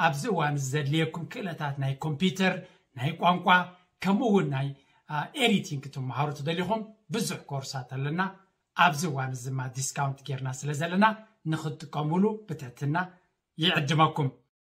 ኣብዚ እዋን እዚ ዘድልየኩም ክእለታት ናይ ኮምፒውተር፣ ናይ ቋንቋ፣ ከምኡ እውን ናይ ኤዲቲንግ ክትመሃሩ ተደሊኹም ብዙሕ ኮርሳት ኣለና። ኣብዚ እዋን እዚ ድማ ዲስካውንት ጌርና ስለ ዘለና ንክትጥቀሙሉ ብትሕትና ይዕድመኩም።